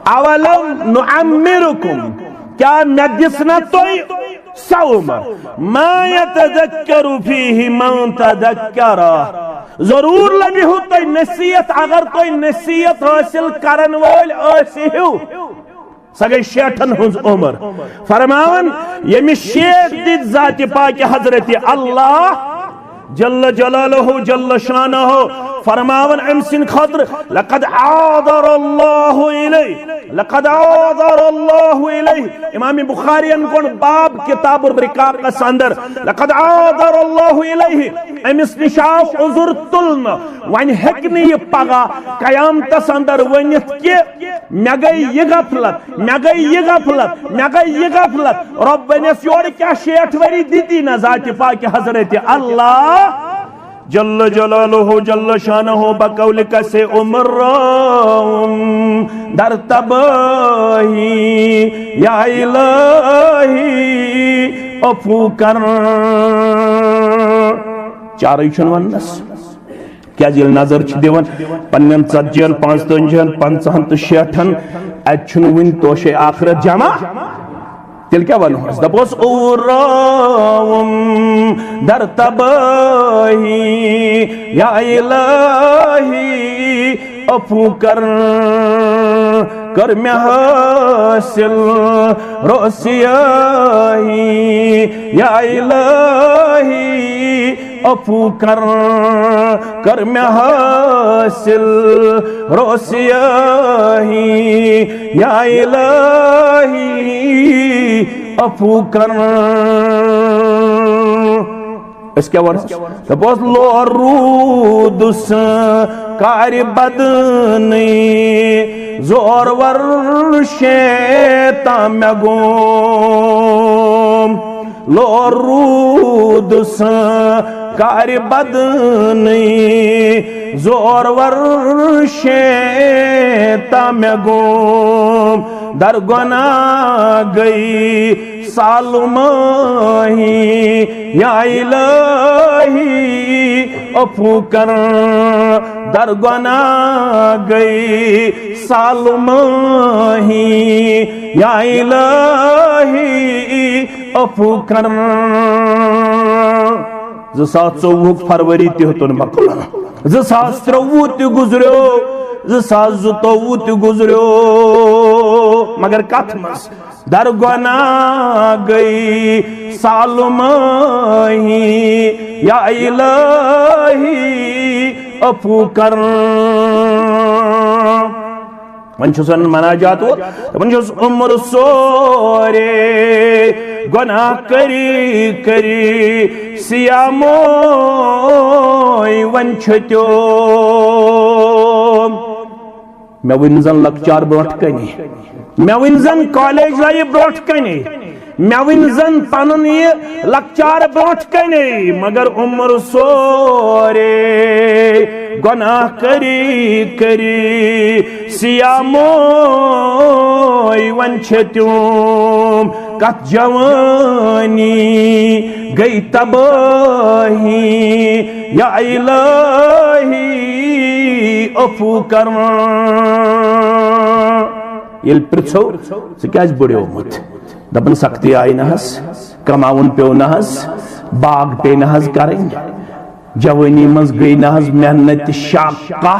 اولم نعمرکم، کیا مےٚ دِژ نا تۄہہِ سۄ عمر؟ ما یتذکر فیہ من تذکر، ضرور لبہِ ہو تۄہہِ نصیحت اگر تۄہہِ نصیحت حٲصِل کرن وٲلۍ ٲسۍ ہِو۔ سۄ گٔے شیٹھن ہٕنٛز عمر۔ فرماوان، ییٚمِس شیٹھ دِتۍ ذاتِ پاکہِ حضرت اللہ جل جلالہ جل شانہ، فرماوان أمۍ سٕنٛدِ خٲطرٕ، لقد عاذر اللہ الیہ، لقد عاذر اللہ الیہ۔ امام بخاری ین کوٚڑ باب کتاب الرقاقس اندر، لقد عاذر اللہ الیہ، أمِس نِش آو عذر تُلنہٕ۔ وۄنۍ ہیٚکہِ نہٕ یہِ پگاہ قیامتس اندر ؤنِتھ کہِ مےٚ گٔے یہِ غفلت، مےٚ گٔے یہِ غفلت، مےٚ گٔے یہِ غفلت۔ رۄب ونٮ۪س، یورٕ کیٛاہ شیٹھ ؤری دِتی نہ ذاتِ پاکہِ حضرت اللہ جل جلالہ جل شانہ بقول کسے عمر راوم در تباہی، یا الہی عفو کر۔ چارے چھُنہٕ وننس۔ کیازِ ییٚلہِ نظر چھِ دِوان پننٮ۪ن ژتجی ہن، پانٛژتٲجی ہن، پنٛژاہن تہٕ شیٹھن، اتہِ چھُنہٕ وُنہِ توشے آخرت جمع، تیٚلہِ کیٛاہ ونہوس؟ دپوس، اوراوُم در تباہی، یا الہی، عفو کر، کر مےٚ حٲصِل رسیٲہی، یا الہی، عفو کر، کر مےٚ حٲصِل رسیٲہی، یا الہی، عفو کر۔ أسۍ کیٛاہ وَنو؟ دَپوس، لور روٗدُس کارِ بدنٕے، زورور شیطان مےٚ گوم۔ لور روٗدُس کارِ بدنٕے، زورور شیطان مےٚ گوم۔ در گۄناہ گٔے سالمٲہی، یا الہی عفو کر۔ در گۄناہ گٔے سالمٲہی، یا الہی عفو کر۔ زٕ ساس ژوٚوُہُک فروری تہِ ہیوٚتُن مۄکلُن۔ زٕ ساس ترٛوٚوُہ تہِ گُزریو، زٕ ساس زٕتووُہ تہِ گُزریو، مگر کتھ منٛز؟ در گۄناہ گٔے سالمٲہی، یا الہی عفو کرن۔ وۄنۍ چھُس وَنان مناجات وول، دَپان چھُس، عمر سورے گۄناہ کٔری کٔری سیاموے وۄنۍ چھٔتیوم۔ مےٚ ؤنۍ زَن لۄکچار برونٛٹھ کَنہِ، مےٚ ؤنۍ زَن کالج لایف برونٛٹھ کَنہِ، مےٚ ؤنۍ زَن پَنُن یہِ لۄکچار برونٛٹھ کَنہِ، مگر عمر سورے گۄناہ کٔری کٔری سیاموے وۄنۍ چھٔتیوم۔ کتھ جوانی گٔے تبٲہی، یا الہی عفو کرن۔ ییٚلہِ پرژھو، ژٕ کیازِ بُڑیومُت؟ دپان، سختی آیہِ نہ حظ، کماوُن پیوٚو نہ حظ، باغ پیٚیہِ نہ حظ کرٕنۍ، جوٲنی منٛز گٔے نہ حظ محنت تہِ شاقہ،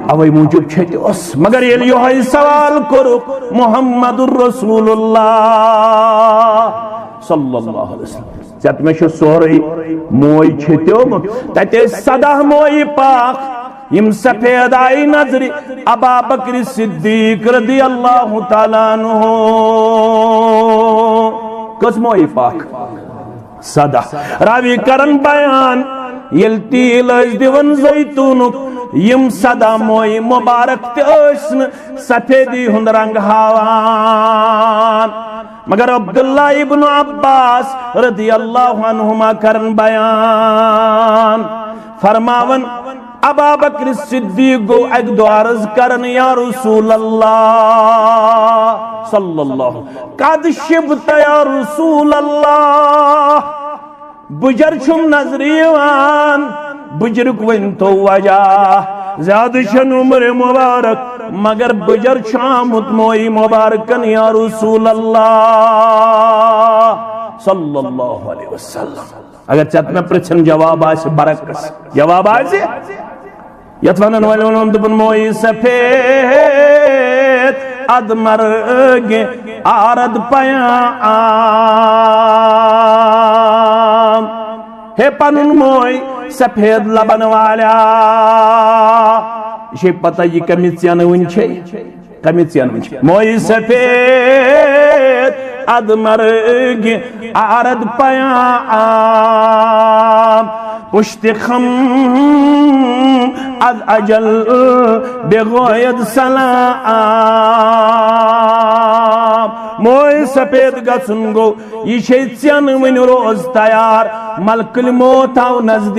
اوے موٗجوٗب چھٔتۍ اوس۔ مگر ییٚلہِ یِہوٚے سوال کوٚرُکھ محمد رسول اللہ صلی اللہ علیہ وسلم، ژےٚ تہٕ مےٚ چھُ سورُے موے چھٔتیومُت۔ تتہِ ٲسۍ سداہ موے پاک، یِم سفید آیہِ نظرِ ابا بکر صدیق رضی اللہ تعالیٰ عنہ۔ کٔژ موے پاک؟ سداہ۔ راوی کرن بیان، ییٚلہِ تیٖل ٲسۍ دِوان زیتونُک، یِم سداہ موے مبارک تہِ ٲسۍ نہٕ سفیدی ہُنٛد رنگ ہاوان۔ مگر عبداللہ ابن عباس رضی اللہ عنہما کرن بیان، فرماون، ابا بکر صدیق گوٚو اکہِ دۄہ عرض کرن، یا رسول اللہ صلی اللہ، قد شبت یا رسول اللہ، بُجر چھُم نظرِ یِوان، بُجرُک ؤنۍ تو وجہ۔ زیادٕ چھَنہٕ عمر مبارک، مگر بُجر چھُ آمُت موئی مبارکن، یا رسول اللہ صلی اللہ علیہ وسلم۔ اگر ژےٚ تہٕ مےٚ پرٛژھن جواب آسہِ برعکس، جواب آسہِ، یتھ ونن والٮ۪ن ووٚن، دوٚپُن، موئی سفید اد مرگ آرد پیام۔ ہے پنُن موئی سفید لبن والیا، یہِ چھے پتہ یہِ کمہِ ژینہٕ وٕنۍ چھے؟ کمہِ ژینہٕ وٕنۍ چھے؟ موئی سفید اد مرگ آرد پیام، پشت خم از اجل بغاید سلام۔ موئی سفید گژھُن گوٚو، یہِ چھے ژینہٕ وٕنۍ روز تیار، ملکل موت آو نزدیک۔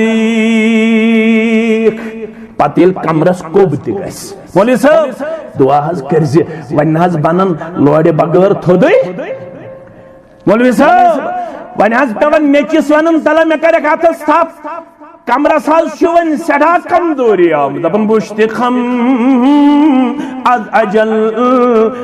پتہٕ ییٚلہِ کمرس کوٚب تہِ گژھِ، مولوی صٲب، دعا حظ کٔرزِ، وۄنۍ نہ حظ بنن لورِ بغٲر تھوٚدُے۔ مولوی صٲب، وۄنۍ حظ پیوان نیٚچِس ونُن، تلہ مےٚ کَرٮ۪کھ اتھس تھپھ۔ کمرس حظ چھُ وۄنۍ سٮ۪ٹھاہ کمزوری آمٕژ، دپان، بُشتِ خم از اجل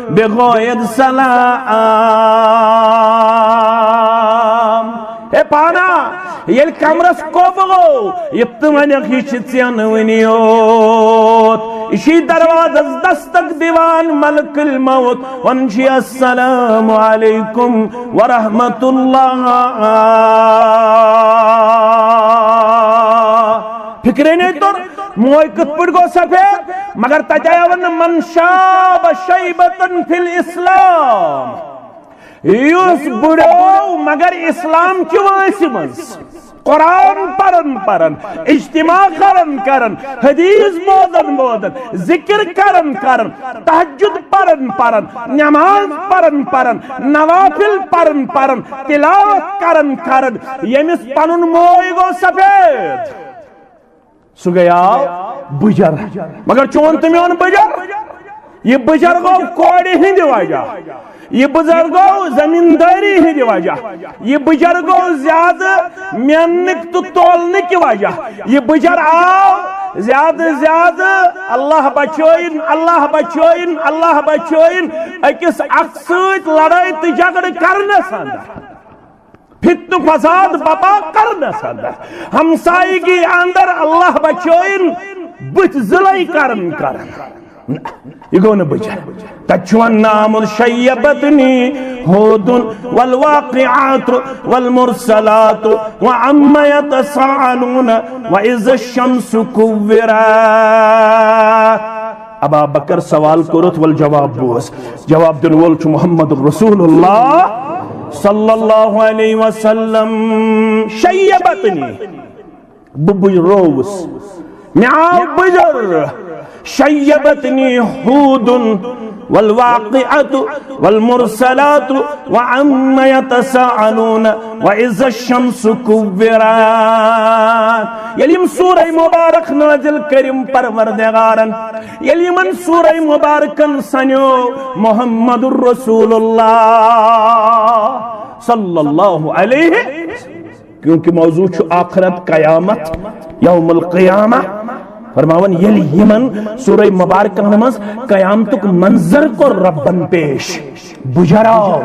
بغاید سلام۔ ہے پانا، ییٚلہِ کمرس کوٚب گوٚو، یہِ تہٕ ونکھ، یہِ چھِ ژینہٕ وٕنہِ یوت۔ یہِ چھِ دروازس دستک دِوان ملک الموت، ونان چھِ، السلام علیکم ورحمۃ اللہ۔ فکرے نے توٚر، موے کِتھ پٲٹھۍ گوٚو سفید؟ مگر تتہِ آیہِ وننہٕ، من شاب شیبتن فی الاسلام۔ یُس بُڑیو مگر اسلام چہِ وٲنٛسہِ منٛز، قرآن پرن پرن، اجتماع کرن کرن، حدیث بوزن بوزن، ذکر کرن کرن، تہجد پرن پرن، نماز پرن پرن، نوافل پرن پرن، تلاوت کرن کرن، ییٚمِس پنُن موے گوٚو سفید۔ سُہ گٔیاو بُجر۔ مگر چون تہٕ میون بُجر، یہِ بُجر گوٚو کورِ ہٕنٛدِ وجہ، یہِ بُجر گوٚو زمیٖندٲری ہٕنٛدِ وجہ، یہِ بُجر گوٚو زیادٕ میننہٕ تہٕ تولنہٕ کہِ وجہ، یہِ بُجر آو زیادٕ زیادٕ، اللہ بچٲیِن، اللہ بچٲیِن، اللہ بچٲیِن، أکِس اکھ سۭتۍ لڑٲے تہٕ جھگڑٕ کرنس اندر۔ فتنہٕ فساد بپا کرنس اندر، ہمسایگی اندر اللہ بچٲیِن، بُتھۍ ضلعے کرن کرن۔ نہ، یہِ گوٚو نہٕ بُجر۔ تتہِ چھُ وننہٕ آمُت، شیبتنی هود والواقعات والمرسلات وعم يتساءلون وإذا الشمس كورت۔ ابا بکر سوال کوٚرُتھ، ول جواب بوز۔ جواب دِنہٕ وول چھُ محمد رسول اللہ صلی اللہ علیہ وسلم۔ شیبتنی، بہٕ بُجرووُس، مےٚ آو بُجر۔ شیبتنی ہود والواقعات والمرسلات وعم يتساءلون وإذا الشمس كورت۔ ییٚلہِ یِم سورہ مبارک نازل کٔرِم پروردگارن، ییٚلہِ یِمن سورہ مبارکن سنیو محمد رسول اللہ صلی اللہ علیہ، کیونکہ موضوع چھُ آخرت، قیامت، یوم القیامہ۔ فرماوان، ییٚلہِ یِمن سورہ مبارکن منٛز قیامتُک منظر کوٚر ربن پیش، بُجر آو،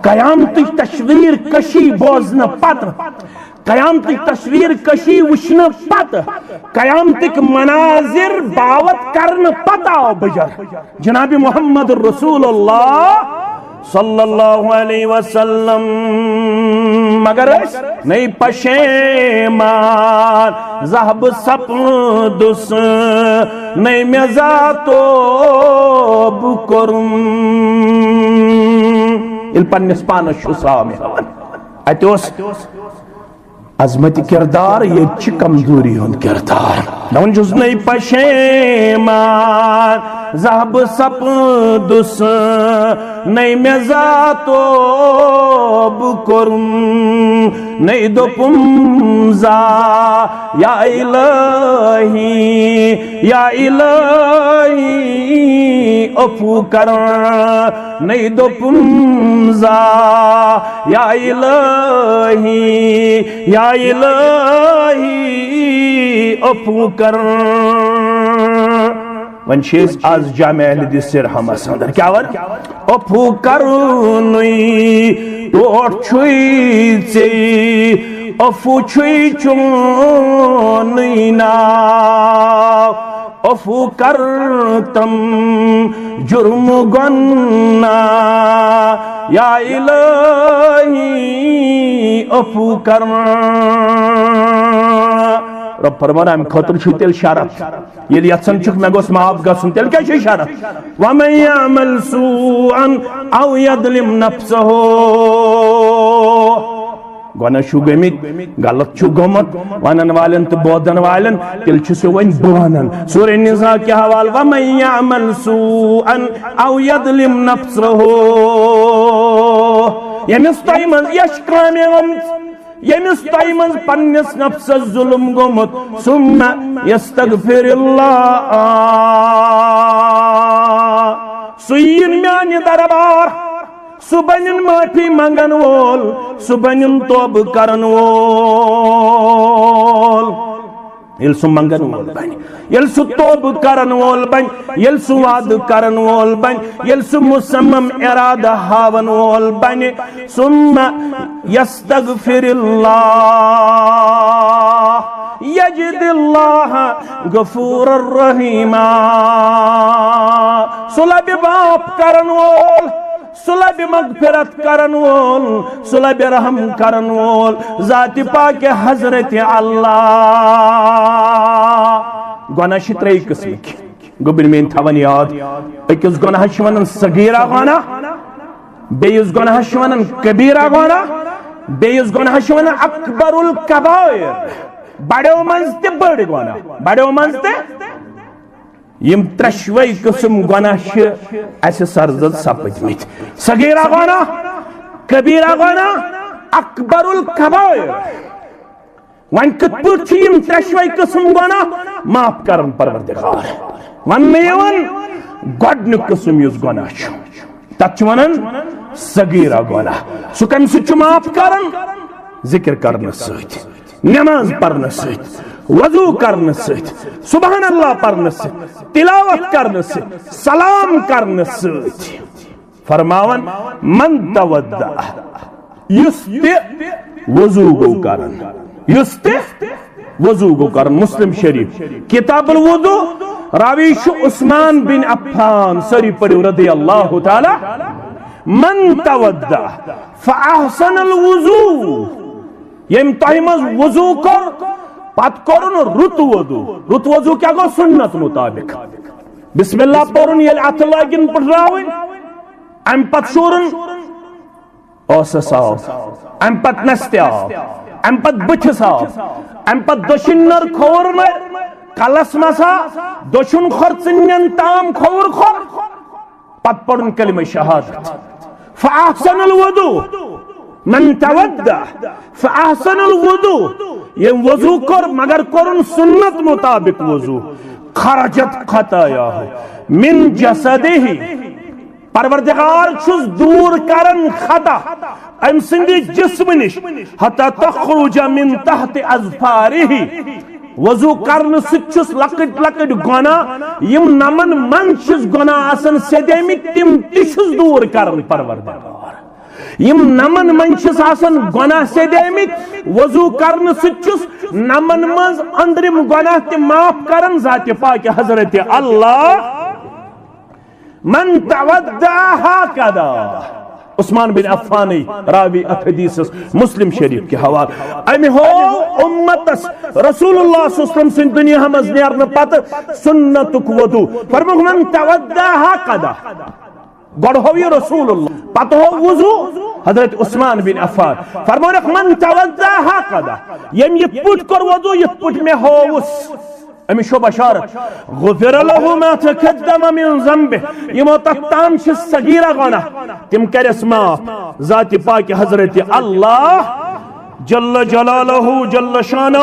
قیامتٕچ تصویر کشی بوزنہٕ پتہٕ، قیامتٕچ تصویر کشی وٕچھنہٕ پتہٕ، قیامتٕکۍ مناظر باوت کرنہٕ پتہٕ آو بُجر۔ جناب محمد رسول اللہ صلی اللہ علیہ وسلم۔ مگر أسۍ نٔے پشیمان، زاہ بہٕ سپدُس، نٔے مےٚ زاہ توبہٕ کوٚرُم۔ ییٚلہِ پننِس پانس چھُ سام ہٮ۪وان، اتہِ اوس عظمت کردار، ییٚتہِ چھِ کمزوری ہُنٛد کردار۔ دپان چھُس نٔے پشیمان، زاہ بہٕ سپدُس، نٔے مےٚ زاہ توبہٕ کوٚرُم، نٔے دوٚپُم زاہ یا الہی، یا الہی عفو کر۔ نٔے دوٚپُم زاہ یا الہی، یا الہی عفو کر۔ وۄنۍ چھِ أسۍ آز جامع اہل حدیث سرہمس اندر۔ کیٛاہ وَن؟ عفو کرنُے ٹوٹھ چھُے ژےٚ، عفو چھُے چونُے ناو۔ عفو کر تم جرم گناہ، یا الہی عفو کر۔ رب فرمان، امہِ خٲطرٕ چھُ تیٚلہِ شرط، ییٚلہِ یژھان چھُکھ مےٚ گوٚژھ معاف گژھُن، تیٚلہِ کیٛاہ چھُ شرط؟ ومن یعمل سوءا او یظلم نفسہ۔ گۄناہ چھُ گٔمٕتۍ، غلط چھُ گوٚمُت، ونن والٮ۪ن تہٕ بوزن والٮ۪ن، تیٚلہِ چھُ سُہ وۄنۍ بہٕ ونان۔ سورہ نساء کہِ حوالہٕ، ومن یعمل سوءا او یظلم نفسہ۔ ییٚمِس تۄہہِ منٛز یۄس کامہِ آمٕژ، ییٚمِس تۄہہِ منٛز پننِس نفسس ظلم گوٚمُت، ثم یستغفر اللہ، سُہ یِن میانہِ دربار، سُہ بنن معافی منگن وول، سُہ بنن توبہٕ کرن وول۔ ییٚلہِ سُہ منگن وول بنہِ، ییٚلہِ سُہ توبہٕ کرن وول بنہِ، ییٚلہِ سُہ وعدٕ کرن وول بنہِ، ییٚلہِ سُہ مصمم ارادٕ ہاون وول بنہِ، ثم یستغفر اللہ یجد اللہ غفور رحیما۔ سُہ لبہِ معاف کرن وول، سُہ لبہِ مغفرت کرن وول، سُہ لبہِ رحم کرن وول، ذات پاک حضرت اللہ۔ گۄناہ چھِ ترٛیٚیہِ قٕسمٕکۍ۔ گوٚبرۍ میٲنۍ تھاوان یاد، أکِس گۄناہس چھِ ونان صغیرہ گۄناہ، بیٚیِس گۄناہس چھِ ونان کبیرہ گۄناہ، بیٚیِس گۄناہس چھِ ونان اکبر الکبائر، بڑیو منٛز تہِ بٔڑ گۄناہ، بڑیو منٛز تہِ۔ یِم ترٛشوے قٕسم گۄناہ چھِ اسہِ سرزد سپٕدمٕتۍ۔ صغیرہ گۄناہ، کبیرہ گۄناہ، اکبر الکبائر۔ وۄنۍ کِتھ پٲٹھۍ چھِ یِم ترٛشوے قٕسم گۄناہ معاف کران پروردگار؟ وننہٕ یِوان گۄڈٕنیُک قٕسم یُس گۄناہ چھُ، تتھ چھِ ونان صغیرہ گۄناہ۔ سُہ کمہِ سۭتۍ چھُ معاف کران؟ ذکر کرنہٕ سۭتۍ، نماز پرنہٕ سۭتۍ، وضو کرنہٕ سۭتۍ، سبحان اللہ پرنہٕ سۭتۍ، تلاوت کرنہٕ سۭتۍ، سلام کرنہٕ سۭتۍ۔ فرماوان، من تودع، یُس تہِ وضو گوٚو کران، یُس تہِ وضو گوٚو کران۔ مسلم شریف، کتاب الوضو، راوی چھُ عثمان بن عفان، سٲری پٔرِو، رضی اللہ تعالیٰ۔ من تودع فاحسن الوضو، ییٚمۍ تۄہہِ منٛز وضو کوٚر، پتہٕ کوٚرُن رُت وضو۔ رُت وضو کیٛاہ گوٚو؟ سُنت مُطابِق۔ بسم اللہ پوٚرُن، ییٚلہِ اَتھٕ لٲگِن پٔٹھراوٕنۍ، اَمہِ پتہٕ شوٗرُن ٲسس آب، اَمہِ پتہٕ نستہِ آب، اَمہِ پتہٕ بٕتھِس آب، اَمہِ پتہٕ دٔچھِنۍ نٔر کھووُر نٔر، کلس مسا، دٔچھُن کھۄر ژٕنٮ۪ن تام کھووُر کھۄر، پتہٕ پرُن کلمہ شہادت۔ فاحسن الوضو، من تودع فاحسن الوضو، ییٚمۍ وضو کوٚر مگر کوٚرُن سُنت مُطابِق وضو، خرجت خطایا من جسدہ، پروردگار چھُس دوٗر کران خطا أمۍ سٕنٛدِ جسمہٕ نِش، حتی تخرج من تحت اظفارہ، وضو کرنہٕ سۭتۍ چھُس لۄکٕٹۍ لۄکٕٹۍ گۄناہ، یِم نمن منٛز چھِس گۄناہ آسان سیٚدیمٕتۍ، تِم تہِ چھُس دوٗر کران پروردگار۔ یِم نمن منٛز چھِس آسان گۄناہ سیٚدیمٕتۍ، وضو کرنہٕ سۭتۍ چھُس نمن منٛز أنٛدرِم گۄناہ تہِ معاف کران ذاتِ پاک حضرت اللہ۔ من تودع هكذا، عثمان بن عفان راوی اتھ حدیثس مسلم شریف کے حوالے۔ امہِ ہو امتس رسول اللہ صلی اللہ علیہ وسلم سٕنٛدِ دُنیا منٛز نیرنہٕ پتہٕ سُنتُک وضو۔ فرمووُکھ، من تودع هكذا۔ گۄڈٕ ہوو یہِ رسول اللہ، پتہٕ ہوو وضو حضرت عثمان بن عفان۔ فرمووُکھ، من تودع هكذا، ییٚمۍ یِتھ پٲٹھۍ کوٚر وضو، یِتھ پٲٹھۍ مےٚ ہووُس۔ أمِس چھو بشارت۔ غفر له ما تقدم من ذنبه، یِمو تتھ تام چھِ صغیرہ گۄناہ، تِم کرٮ۪س معاف ذاتِ پاک حضرت اللہ جل جلالہ جل شانہ۔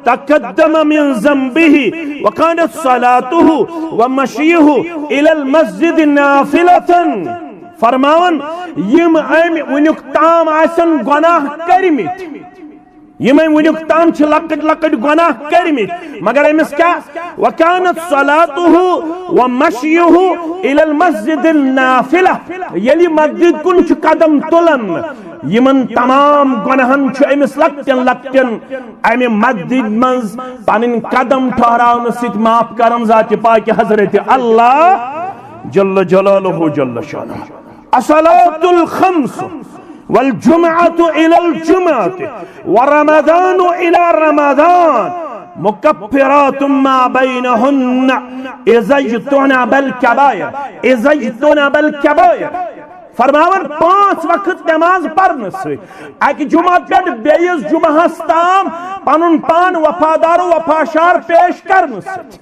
تقدم من ذنبه وكانت صلاته ومشيه الى المسجد نافلة۔ فرماوان، یِم أمۍ وٕنیُک تام آسن گۄناہ کٔرمٕتۍ، یِم أمۍ وٕنیُک تام چھِ لۄکٕٹۍ لۄکٕٹۍ گۄناہ کٔرمٕتۍ، مگر أمِس کیٛاہ؟ وكانت صلاته ومشيه الى المسجد النافلة، ییٚلہِ مسجد کُن چھُ قدم تُلان، یِمن تمام گۄناہن چھُ أمِس لۄکٹٮ۪ن لۄکٹٮ۪ن امہِ مسجد منٛز پنٕنۍ قدم ٹھہراونہٕ سۭتۍ معاف کران ذاتِ پاک حضرت اللہ جل جلالہ جل شانہ۔ الصلاة الخمس والجمعة إلى الجمعة ورمضان إلى رمضان مكفرات ما بينهن إذا اجتنب الكبائر، إذا اجتنب الكبائر۔ فرماوان، پانٛژھ وقت نماز پرنہٕ سۭتۍ، اکہِ جمعہ پٮ۪ٹھ بیٚیِس جمعہس تام پنُن پان وفادار و وفاشار پیش کرنہٕ سۭتۍ۔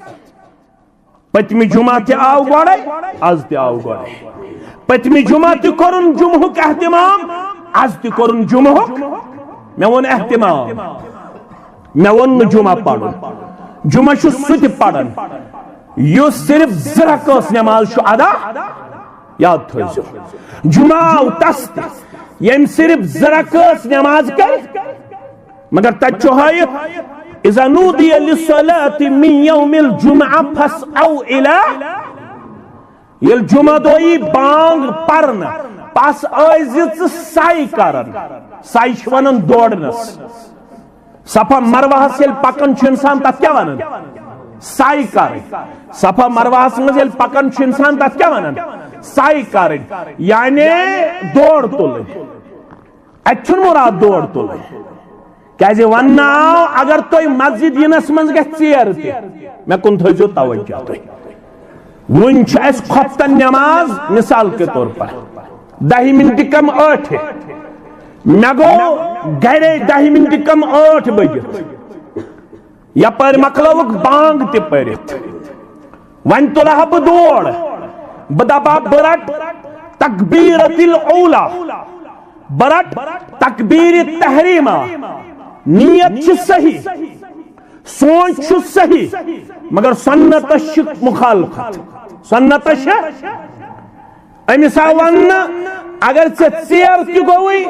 پٔتمہِ جمعہ تہِ آو گۄڈے، از تہِ آو گۄڈے۔ پٔتمہِ جمعہ تہِ کوٚرُن جمعہُک اہتمام، از تہِ کوٚرُن جمعہُک۔ مےٚ ووٚن اہتمام، مےٚ ووٚن نہٕ جمعہ پرُن۔ جمعہ چھُ سُہ تہِ پران، یُس صرف زٕ رکٲژ نماز چھُ ادا۔ یاد تھٲیزیو، جمعہ آو تس تہِ، ییٚمۍ صرف زٕ رکٲژ نماز کٔر۔ مگر تتہِ چھُ ہٲیِتھ، اذا نودی للصلاة من یوم الجمعہ فاسعوا الی، ییٚلہِ جمعہ دۄہ یی بانگ پرنہٕ، پس ٲسۍ زِ ژٕ سعی کران۔ سعی چھِ ونان دورنس۔ صفا مروہس ییٚلہِ پکان چھُ انسان، تتھ کیٛاہ ونان؟ سعی کرٕنۍ۔ صفا مروہس منٛز ییٚلہِ پکان چھُ انسان، تتھ کیٛاہ ونان؟ سعی کرٕنۍ، یعنی دور تُلٕنۍ۔ اتہِ چھُنہٕ مراد دور تُلٕنۍ، کیازِ وننہٕ آو، اگر تُہۍ مسجد یِنس منٛز گژھِ ژیر تہِ، مےٚ کُن تھٲیزیو توجہ تُہۍ۔ وُنہِ چھِ اَسہِ خۄفتن نماز، مثال کے طور پر، دَہہِ منٹہِ کم ٲٹھِ۔ مےٚ گوٚو گرے دَہہِ منٹہِ کم ٲٹھ بجِتھ۔ یپٲرۍ مۄکلٲوٕکھ بانگ تہِ پٔرِتھ۔ وۄنۍ تُلہٕ ہا بہٕ دور، بہٕ دپہٕ ہا، بہٕ رٹہٕ تکبیرت الاولیٰ، بہٕ رٹہٕ تکبیر تحریمہ۔ نیت چھِ صحیح، سونچ چھُ صحیح، مگر سنتس چھِ مخالفت۔ سنتس چھِ، أمِس آو وننہٕ، اگر ژےٚ ژیر تہِ گوٚوُے،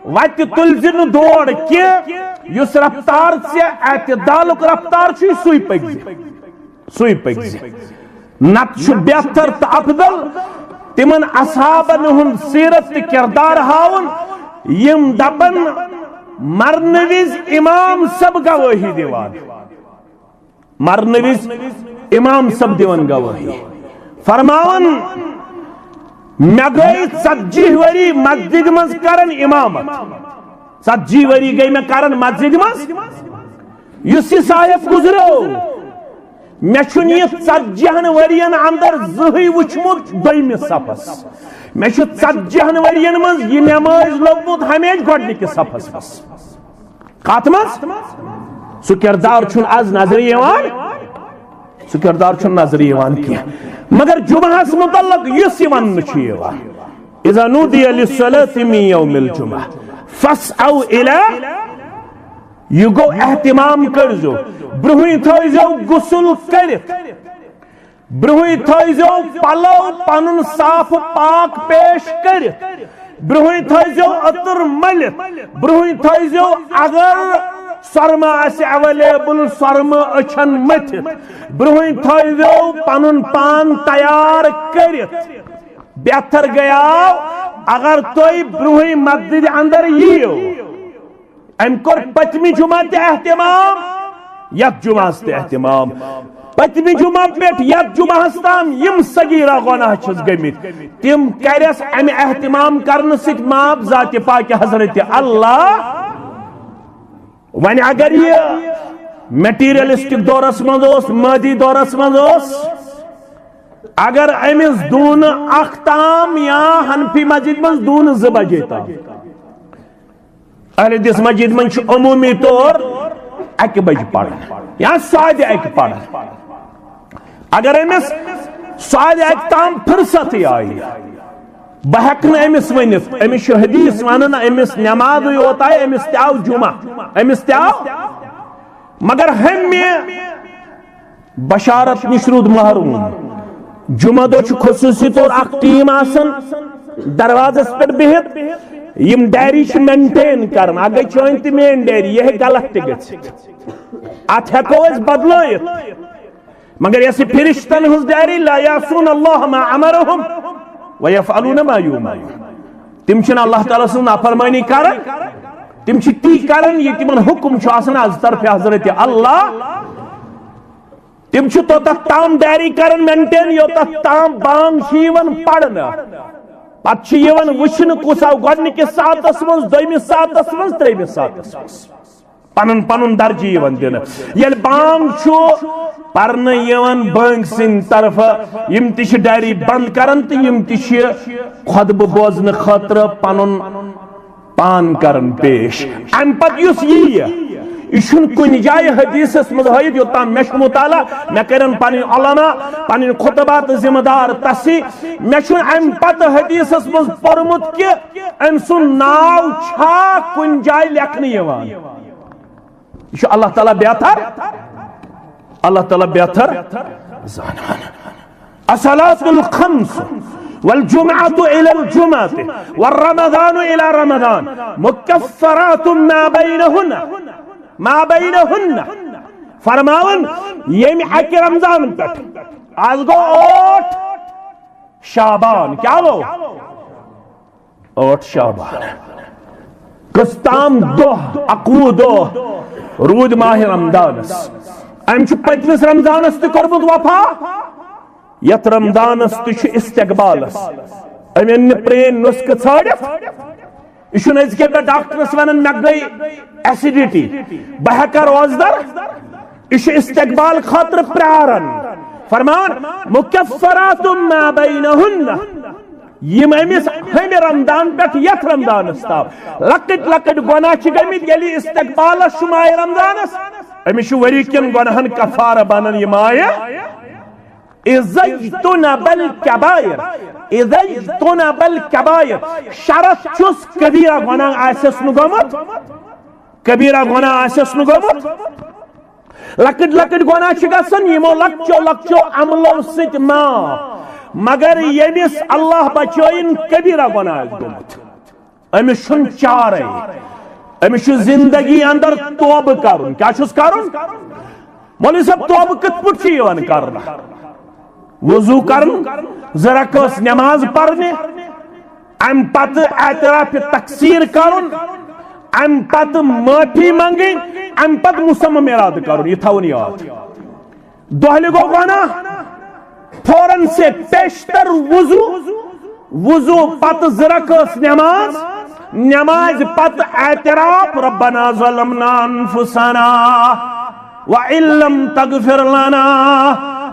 وتہِ تُلۍ زِ نہٕ دور کینٛہہ، یُس رفتار ژےٚ اعتدالُک رفتار چھُے، سُے پٔکۍ زِ، سُے پٔکۍ زِ۔ نتہٕ چھُ بہتر تہٕ افضل تِمن اصحابن ہُنٛد سیرت تہٕ کردار ہاوُن، یِم دپن، مرنہٕ وِزِ امام سب گوٲہی دِوان۔ مرنہٕ وِزِ امام صٲب دِوان گوٲہی، فرماوان، مےٚ گٔے ژتجی ؤری مسجدِ منٛز کران امامت۔ ژتجی ؤری گٔے مےٚ کران مسجدِ منٛز۔ یُس یہِ صاحب گُزریو، مےٚ چھُنہٕ یہِ ژتجی ہن ؤرین اندر زٕہٕے وُچھمُت دوٚیمِس صفس۔ مےٚ چھُ ژتجی ہن ؤرین منٛز یہِ نمٲز لوٚبمُت ہمیشہِ گۄڈٕنِکِس صفس منٛز۔ کتھ منٛز؟ سُہ کردار چھُنہٕ از نظرِ یِوان، سُہ کردار چھُنہٕ نظرِ یِوان کینٛہہ۔ مگر جمعہس متعلق یُس یہِ وننہٕ چھُ یِوان، "اذا نودی للصلاة من یوم الجمعہ فاسعوا الی"، یہِ گوٚو اہتمام کٔرزیو، برونٛہٕے تھٲیزیو غسل کٔرِتھ، برونٛہٕے تھٲیزیو پلو پنُن صاف پاک پیش کٔرِتھ، برونٛہٕے تھٲیزیو عطر مٔلِتھ، برونٛہٕے تھٲیزیو اگر سۄرمہٕ آسہِ اویلیبل سۄرمہٕ أچھن مٔتھِتھ، برونٛہٕے تھٲیزیو پنُن پان تیار کٔرِتھ۔ بہتر گٔیاو اگر تُہۍ برونٛہٕے مسجدِ اندر یِیِو۔ أمۍ کوٚر پٔتمہِ جمعہ تہِ اہتمام، یتھ جمعہس تہِ اہتمام۔ پٔتمہِ جمعہ پٮ۪ٹھ یتھ جمعہس تام یِم صغیرہ گۄناہ چھِس گٔمٕتۍ، تِم کرٮ۪س امہِ اہتمام کرنہٕ سۭتۍ معاف ذاتِ پاکِ حضرت اللہ۔ وۄنۍ اگر یہِ مٹیریلسٹک دورس منٛز اوس، مادی دورس منٛز اوس، اگر أمِس دوٗنہٕ اکھ تام یا حنفی مسجد منٛز دوٗنہٕ زٕ بجے تام، اہل حدیث مسجد منٛز چھُ عموٗمی طور اکہِ بجہِ پران یا ساڑِ اکہِ پران۔ اگر أمِس ساڑِ اکہِ تام فرصتٕے آیہِ، بہٕ ہٮ۪کہٕ نہٕ أمِس ؤنِتھ، أمِس چھُ حدیث ونان، أمِس نٮ۪مازٕے یوت آیہِ، أمِس تہِ آو جمعہ، أمِس تہِ آو۔ مگر ہمہِ بشارت نِش روٗد محروم۔ جمعہ دۄہ چھُ خصوٗصی طور اکھ ٹیٖم آسان دروازس پٮ۪ٹھ بِہِتھ، یِم ڈائری چھِ مینٹین کران۔ اکھ گٔے چٲنۍ تہِ میٲنۍ ڈائری، یہِ ہیٚکہِ غلط تہِ گٔژھِتھ، اتھ ہٮ۪کو أسۍ بدلٲیِتھ۔ مگر یۄس یہِ فرشتن ہٕنٛز ڈائری، لا یعصون اللہ ما امرہم ویفعلون ما یؤمرون، تِم چھِنہٕ اللہ تعالیٰ سٕنٛز نافرمٲنی کران، تِم چھِ تی کران یہِ تِمن حکم چھُ آسان از طرفِ حضرت اللہ۔ تِم چھِ توٚتتھ تام ڈائری کران مینٹین یوٚتتھ تام بانگ چھِ یِوان پرنہٕ۔ پتہٕ چھِ یِوان وٕچھنہٕ کُس آو گۄڈٕنِکِس ساعتس منٛز، دوٚیمِس ساعتس منٛز، ترٛیٚیمِس ساعتس منٛز۔ پنُن پنُن درجہٕ یِوان دِنہٕ۔ ییٚلہِ بانگ چھُ پرنہٕ یِوان بٲنگۍ سٕنٛدِ طرفہٕ، یِم تہِ چھِ ڈائری بند کران تہٕ یِم تہِ چھِ خطبہٕ بوزنہٕ خٲطرٕ پنُن پان کران پیش۔ امہِ پتہٕ یُس ییہِ، یہِ چھُنہٕ کُنہِ جایہِ حدیثس منٛز ہٲیِتھ، یوٚتام مےٚ چھُ مطالعہ، مےٚ کرن پنٕنۍ علماء، پنٕنۍ خطبہ تہٕ ذمہٕ دار تصحیح۔ مےٚ چھُنہٕ امہِ پتہٕ حدیثس منٛز پوٚرمُت کہِ أمۍ سُنٛد ناو چھا کُنہِ جایہِ لیکھنہٕ یِوان۔ یہِ چھُ اللہ تعالیٰ بہتر، اللہ تعالیٰ بہتر زانان۔ الصلاة الخمس والجمعة إلى الجمعة والرمضان إلى رمضان مكفرات ما بينهن، ما بينهن۔ فرماوان ییٚمہِ اکہِ رمضان پٮ۪ٹھ، از گوٚو ٲٹھ شعبان، کیٛاہ گوٚو؟ ٲٹھ شعبان۔ کٔژ تام دۄہ، اَکوُہ دۄہ روٗدۍ ماہِ رمضانس۔ أمۍ چھُ پٔتمِس رمضانس تہِ کوٚرمُت وفا، یتھ رمضانس تہِ چھُ استقبالس۔ أمۍ أنۍ نہٕ پرٛٲنۍ نُسخہٕ ژھٲنٛڈِتھ۔ یہِ چھُنہٕ أزکہِ پٮ۪ٹھ ڈاکٹرس ونان، مےٚ گٔے ایسیڈیٹی، بہٕ ہٮ۪کا روزدر؟ یہِ چھُ استقبال خٲطرٕ پراران۔ فرمان، مکفرات ما بینہن۔ یِم أمِس ہمہِ رمضان پٮ۪ٹھ یتھ رمضانس تام لۄکٕٹۍ لۄکٕٹۍ گۄناہ چھِ گٔمٕتۍ، ییٚلہِ استقبالس چھُ ماہِ رمضانس، أمِس چھُ ؤری کٮ۪ن گۄناہن کفارٕ بنان یہِ ماہِ۔ اذا اجتنب الکبائر، اذا اجتنب الکبائر، شرط چھُس کبیرہ گۄناہ آسٮ۪س نہٕ گوٚمُت، کبیرہ گۄناہ آسٮ۪س نہٕ گوٚمُت۔ لۄکٕٹۍ لۄکٕٹۍ گۄناہ چھِ گژھان یِمو لۄکچو لۄکچو عملو سۭتۍ معاف، مگر ییٚمِس اللہ بچٲیِن کبیرہ گۄناہ آسہِ گوٚمُت، أمِس چھُنہٕ چارے، أمِس چھُ زندگی اندر توبہٕ کرُن۔ کیٛاہ چھُس کرُن؟ مولوی صٲب، توبہٕ کِتھ پٲٹھۍ چھُ یِوان کرنہٕ؟ وضو کرُن، زٕ رکٲژ نماز پرنہِ، امہِ پتہٕ اعتراف تقصیر کرُن، امہِ پتہٕ معافی منگٕنۍ، امہِ پتہٕ مصمم ارادٕ کرُن، یہِ تھاوُن یاد۔ دۄہلہِ گوٚو گۄناہ، فوراً سے پیشتر وضو، وضو پتہٕ زٕ رکٲژ نماز، نمازِ پتہٕ اعتراف، ربنا ظلمنا انفسنا وان لم تغفر لنا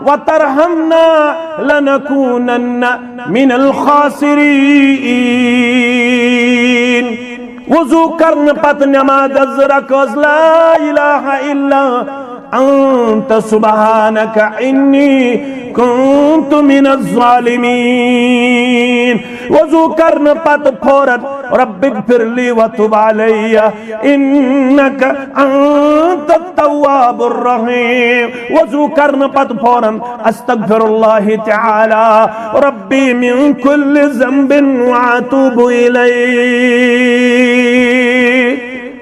وترحمنا لنکونن من الخاسرین۔ وضو کرنہٕ پتہٕ نمازس زٕ رکٲژ لا الہ الا انت سبحانک انی کنت من الظالمین۔ وضو کرنہٕ پتہٕ فوراً رب اغفر لی وتب علی انک انت التواب الرحیم۔ وضو کرنہٕ پتہٕ فوراً استغفر اللہ تعالی ربی من کل ذنب واتوب الیہ۔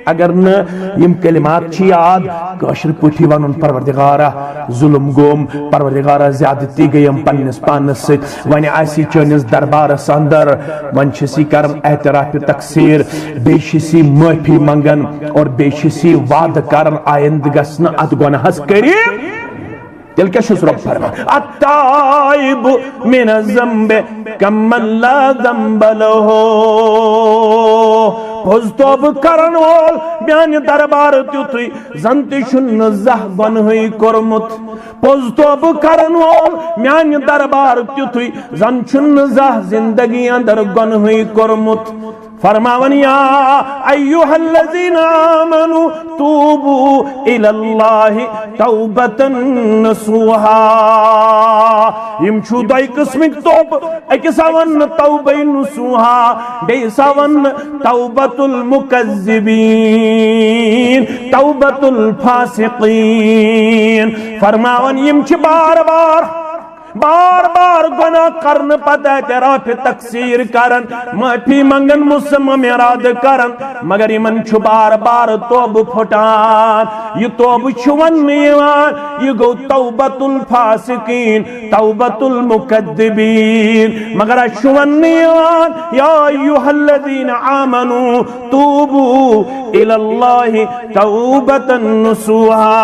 اگر نہٕ یِم کلمات چھِ یاد، کٲشِر پٲٹھۍ ونُن، پروردگارا، ظلم گوم، پروردگارا، زیادتی گٔیم پننِس پانس سۭتۍ، وۄنۍ آسی چٲنِس دربارس اندر، وۄنۍ چھِس یہِ کران اعتراف تقصیر، بیٚیہِ چھِس یہِ معٲفی منگان اور بیٚیہِ چھِس یہِ وعدٕ کران آیندٕ گژھِ نہٕ اتھ گۄناہس قریب۔ تیٚلہِ کیٛاہ چھُس رۄب فرمان؟ التائب من الذنب کمن لا ذنب له۔ پوٚز توبہٕ کرن وول میانہِ دربار تیُتھُے زن تہِ چھُنہٕ زانٛہہ گۄنہٕے کوٚرمُت۔ پوٚز توبہٕ کرن وول میانہِ دربار تیُتھُے زن چھُنہٕ زانٛہہ زندگی اندر گۄنہٕے کوٚرمُت۔ فرماوان، یا ایھا الذین آمنوا توبوا الی اللہ توبۃ نصوحا۔ یِم چھُ دۄیہِ قٕسمٕکۍ توبہٕ، أکِس آون نہٕ توبہ نصوحا، بیٚیِس آون نہٕ توبۃ المکذبین، توبۃ الفاسقین۔ فرماوان، یِم چھِ بار بار بار بار گۄناہ کرنہٕ پتہٕ اعتراف تقصیر کران، معافی منگان، مصمم ارادٕ کران، مگر یِمن چھُ بار بار توبہٕ پھُٹان۔ یہِ توبہٕ چھُ وننہٕ یِوان، یہِ گوٚو توبۃ الفاسقین، توبۃ المکذبین۔ مگر اسہِ چھُ وننہٕ یِوان، یا ایھا الذین آمنوا توبوا الی اللہ توبۃ نصوحا۔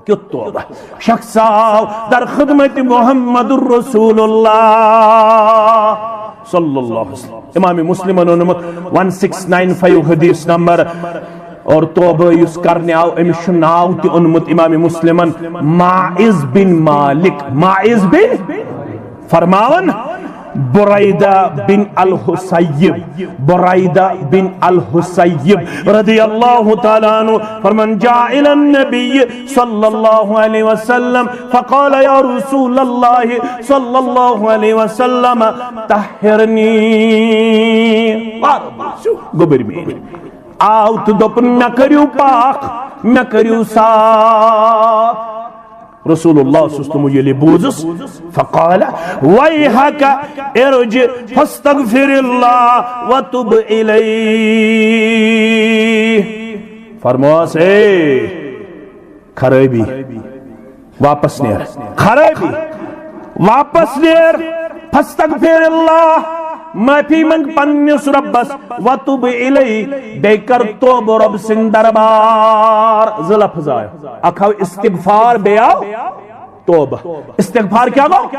کیُتھ توبہ؟ شخص آو در خدمت محمد رسول اللہ صلی اللہ علیہ وسلم۔ امام مسلمن اونمت ون سکس نائن فائیو حدیث نمبر۔ اور توبہ یُس کرنہِ آو، أمِس چھُ ناو تہِ اونمت امام مسلمن، ماعز بن مالک۔ ماعز بن فرماوان، بريدة بن الحصيب، بريدة بن الحصيب رضي الله تعالى عنه فرمان، جاء إلى النبي صلى الله عليه وسلم فقال، يا رسول الله صلى الله عليه وسلم، طهرني۔ گوٚبٕرۍ میٲنۍ۔ آو تہٕ دوٚپُن، مےٚ کٔرِو پاک، مےٚ کٔرِو صاف۔ رسول اللہ صلی اللہ علیہ وسلم ییٚلہِ بوٗزُس، فقال، ویحک ارجع فاستغفر اللہ وتب الیہ۔ فرموس، اے خرٲبی، واپس نیر۔ خرٲبی، واپس نیر۔ فاستغفر اللہ، معافی منگ پننس ربس، وتب الیہ، بیٚیہِ کر توبہٕ رب سٕنٛدِ دربار۔ زٕ لفظ آو، اکھ آو استغفار، بیٚیہِ آو توبہ۔ استغفار کیا گو؟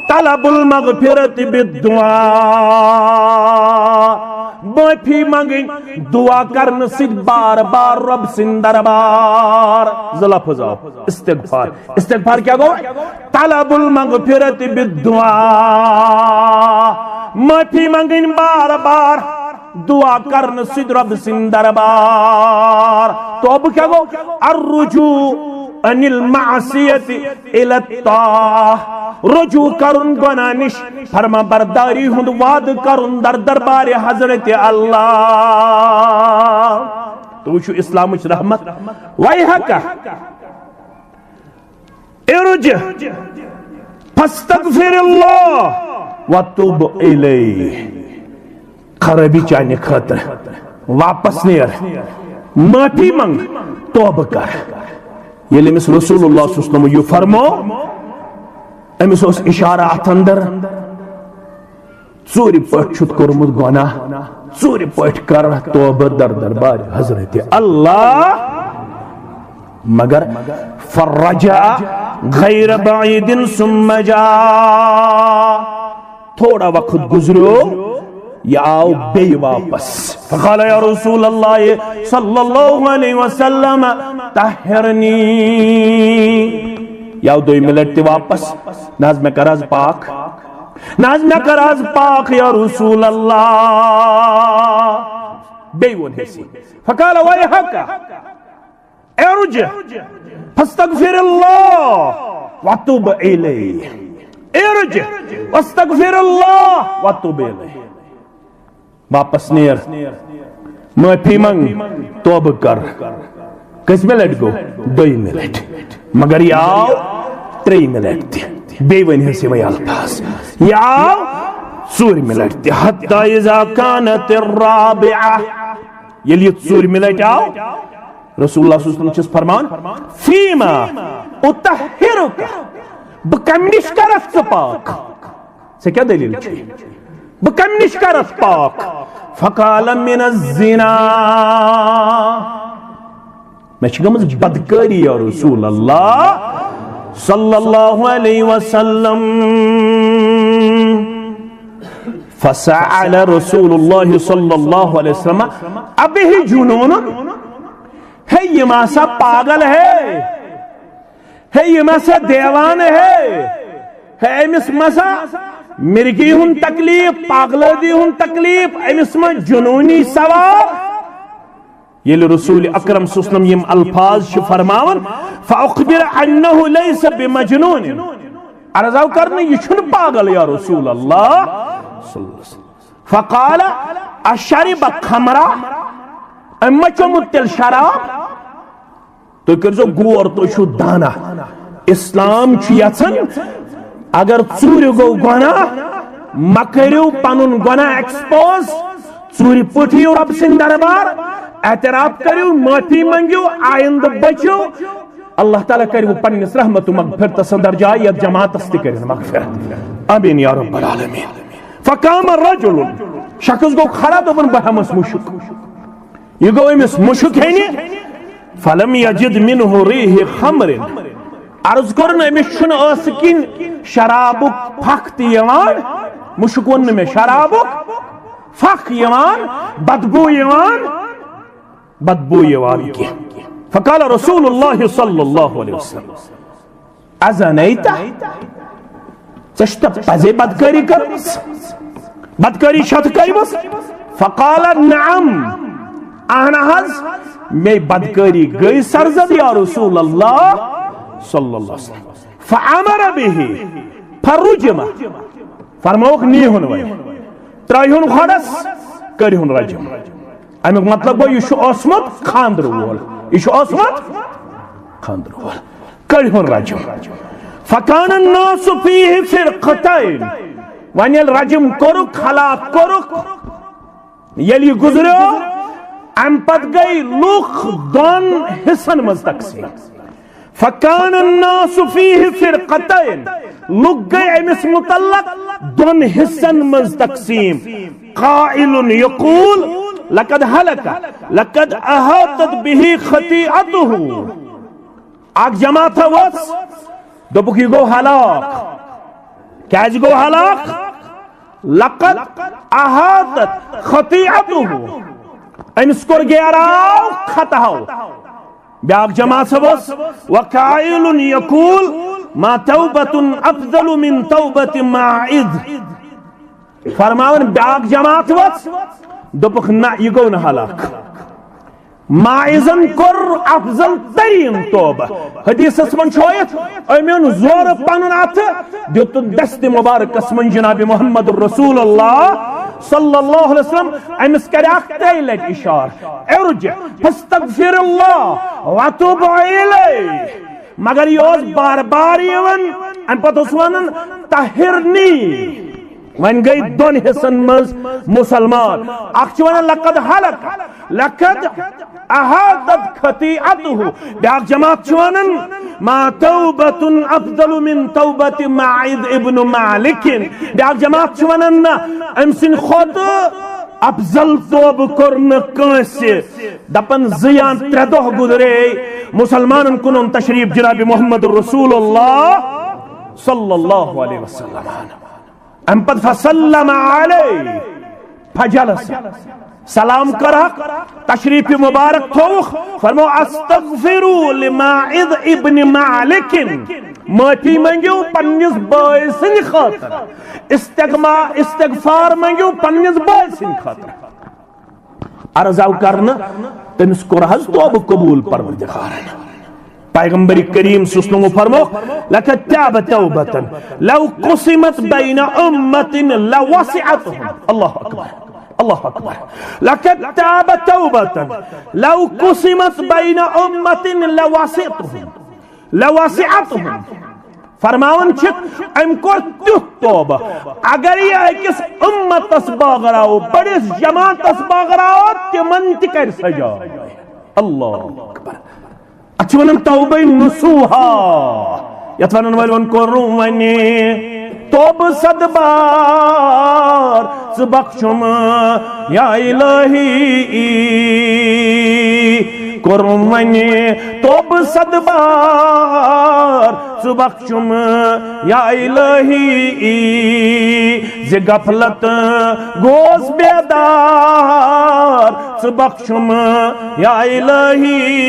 طلب المغفرت بالدعاء۔ معافی منگن دعا کرنے سۭتۍ بار بار رب سٕنٛدِ دربار۔ زٕ لفظ آو استغفار۔ استغفار کیا گو؟ طلب المغفرت بالدعاء۔ معافی منگن بار بار دعا کرنے سۭتۍ رب سٕنٛدِ دربار۔ توبہ کیا گو؟ الرجوع عن المعصیت الی الطاعہ۔ رجوع کرن گناہ نش، فرما برداری ہند وعدہ کرن در دربار حضرت اللہ۔ تو وچھو اسلامچ رحمت۔ ویحک ارجع فاستغفر اللہ وتب الیہ۔ خرابی چانہ خاطر، واپس نیر، معافی منگ، توبہ کر۔ ییٚلہِ أمِس رسول اللہ صلی اللہ علیہ وسلم یہِ فرمو، أمِس اوس اشارہ اتھ اندر، ژوٗرِ پٲٹھۍ چھُتھ کوٚرمُت گۄناہ، ژوٗرِ پٲٹھۍ کر توبہ در دربار حضرت اللہ۔ مگر فرجع غیر بعید ثم جاء، تھوڑا وقت گزریو، یہ آو بیٚیہِ واپس۔ فقال یا رسول اللہ صلی اللہ علیہ وسلم طہرنی، یہ آو دوٚیمہِ لٹہِ تہِ واپس، نہ حظ مےٚ کر حظ پاک، نہ حظ مےٚ کر حظ پاک یا رسول اللہ۔ بیٚیہِ ووٚن أمِس، فقال ویحک ارجع فاستغفر اللہ وتب الیہ، ارجع فاستغفر اللہ وتب الیہ۔ واپس نیر، معافی منگ، توبہ کر۔ کٔژمہِ لٹہِ گوٚو؟ دوٚیمہِ لٹہِ۔ مگر یہ آو ترٛیٚیمہِ لٹہِ تہِ۔ بیٚیہِ ؤنۍ ہس یِمے الفاظ۔ یہ آو ژوٗرمہِ لٹہِ تہِ۔ حتی اذا کانت الرابعہ، ییٚلہِ یہ ژوٗرمہِ لٹہِ آو، رسول اللہ صلی اللہ علیہ وسلم چھُس فرمان، فیما اطہرک، بہٕ کمہِ نِش کرس ژٕ پاک؟ ژےٚ کیٛاہ دٔلیٖل چھے؟ بہٕ کمہِ نِش کرس پاک؟ فقال من الزنا، مےٚ چھِ گٔمٕژ بدکٲری یا رسول اللہ صلی اللہ علیہ وسلم۔ فسأل رسول اللہ صلی اللہ علیہ وسلم ابہ جنون، ہے یہِ ما سا پاگل ہے، ہے یہِ ما سا دیوانہٕ ہے، ہے أمِس ما سا مرگی ہُنٛد تکلیف، پاگلٲدی ہُنٛد تکلیف، أمِس ما جنونی سوار؟ ییٚلہِ رسول اکرم صلی اللہ علیہ وسلم یِم الفاظ چھِ فرماوان، فأخبر أنه ليس بمجنون، عرض آو کرنہٕ، یہِ چھُنہٕ پاگل یا رسول اللہ۔ فقال أشرب خمرا، أمۍ ما چوٚمُت تیٚلہِ شراب؟ تُہۍ کٔرزیو غور، تُہۍ چھِو دانا۔ اسلام چھُ یژھان اگر ژوٗرِ گوٚو گۄناہ، مہ کٔرِو پنُن گۄناہ ایکسپوز، ژوٗرِ پٲٹھۍ یِیِو رب سٕنٛدِ دربار، اعتراف کٔرِو، معٲفی منٛگِو، آیندٕ بٔچِو۔ اللہ تعالیٰ کَرِ وۄنۍ پننِس رحمت و مغفرتس اندر جاے، یتھ جماعتس تہِ کٔرِن مغفرت۔ آمین یا رب العالمین۔ فقام رجل، شخص گوٚو کھڑا، دوٚپُن، بہٕ ہٮ۪مس مُشُک۔ یہِ گوٚو أمِس مُشُک ہٮ۪نہِ۔ فلم یجد منہ ریح خمر، عرض کوٚرُن، أمِس چھُنہٕ ٲسہٕ کِنۍ شرابُک پھکھ تہِ یِوان۔ مُشُک ووٚن نہٕ مےٚ، شرابُک پھکھ یِوان، بدبو یِوان، بدبو یِوان کینٛہہ۔ فقال رسول اللہ صلی اللہ علیہ وسلم، ازنیت؟ ژےٚ چھُ پزے بدکٲری کٔرمٕژ؟ بدکٲری چھتھ کٔرمٕژ؟ فقال نعم، اہن حظ، مے بدکٲری گٔے سرزد یا رسول اللہ صلی اللہ علیہ وسلم۔ فامر به فرجم، فرمووُکھ نیٖہُن وۄنۍ، ترٲیہُن کھۄڈس، کٔرِہُن رجم۔ امیُک مطلب گوٚو، یہِ چھُ اوسمُت خانٛدرٕ وول، یہِ چھُ اوسمُت خانٛدرٕ وول، کٔرِہُن رجم۔ فکان الناس فیہ فرقتین، وۄنۍ ییٚلہِ رجم کوٚرُکھ، ہلاک کوٚرُکھ، ییٚلہِ یہِ گُزریو، امہِ پتہٕ گٔے لُکھ دۄن حصن منٛز تقسیٖم۔ فکان الناس فیہ فرقتین، لُکھ گٔے أمِس متعلق دۄن حصن منٛز تقسیٖم۔ قائل یقول لقد ہلک، لقد احاطت به خطیئتہ۔ اکھ جماعت ؤژھ، دوٚپُکھ، یہِ گوٚو ہلاک۔ کیٛازِ گوٚو ہلاک؟ لقد احاطت خطیئتہ، أمِس کوٚر گیراو خطہو۔ بیاکھ جماعت ؤژھ، وقائل یقول ما توبۃ افضل من توبۃ ماعز۔ فرماوان بیاکھ جماعت ؤژھ، دوٚپُکھ، نہ، یہِ گوٚو نہٕ ہلاک۔ ماعزن کوٚر افضل ترین توبہ۔ حدیثس منٛز چھُ آیت، أمۍ اوٚن زورٕ پنُن اتھٕ، دیُتُن دستِ مبارکس منٛز جناب محمد رسول اللہ صلی اللہ علیہ وسلم۔ أمِس کریاکھ ترٛیہِ لٹہِ اشارٕ، ارجع فاستغفر اللہ وتوب الیہ۔ مگر یہِ اوس بار بار یِوان، امہِ پتہٕ اوس ونان، طہرنی۔ وۄنۍ گٔے دۄن حصن منٛز مسلمان۔ اکھ چھُ ونان، لقد ہلک، لقد احاطت خطیئتہ۔ بیاکھ جماعت چھِ ونان، ما توبۃ افضل من توبۃ ماعز ابن مالک۔ بیاکھ جماعت چھِ ونان، نہ، أمۍ سٕنٛدِ کھۄتہٕ افضل توبہٕ کوٚر نہٕ کٲنٛسہِ۔ دپان، زٕ یا ترٛےٚ دۄہ گُزرے، مسلمانن کُن اوٚن تشریف جناب محمد رسول اللہ صلی اللہ علیہ وسلم۔ امہِ پتہٕ فسلم علیہ، فجلس، سلام کٔرہکھ، تشریف مبارک تھووُکھ، فرمو استغفروا لماعز ابن مالک، معافی منگیو پننِس بٲے سٕنٛدِ خٲطرٕ، استغما استغفار منگیو پننِس بٲے سٕنٛدِ خٲطرٕ۔ عرض آو کرنہٕ، تٔمِس کوٚر حظ توبہٕ قبول پروردگارن۔ پیغمبر کریم صلی اللہ علیہ وسلم فرموو، لقد تاب توبة لو قسمت بین امة لوسعتهم۔ اللہ اکبر، اللہ اکبر۔ لقد تاب توبة لو قسمت بین امة لوسعتهم، لوسعتهم۔ فرماوان چھِ، أمۍ کوٚر تیُتھ توبہٕ، اگر یہِ أکِس اُمتس بٲگراوو، بٔڑِس جماعتس بٲگراوو، تِمن تہِ کرِ سجاو۔ اللہ اکبر۔ اتھ چھِ ونان توبہ نصوحا، یتھ ونان وٲلۍ ووٚن، کوٚرُم وۄنۍ توبہٕ صد بار، ژٕ بخشُم یا الہی۔ کوٚرُم وۄنۍ توبہٕ صد بار، ژٕ بخشُم یا الہی، زِ غفلت گوس بیدار، ژٕ بخشُم یا الہی۔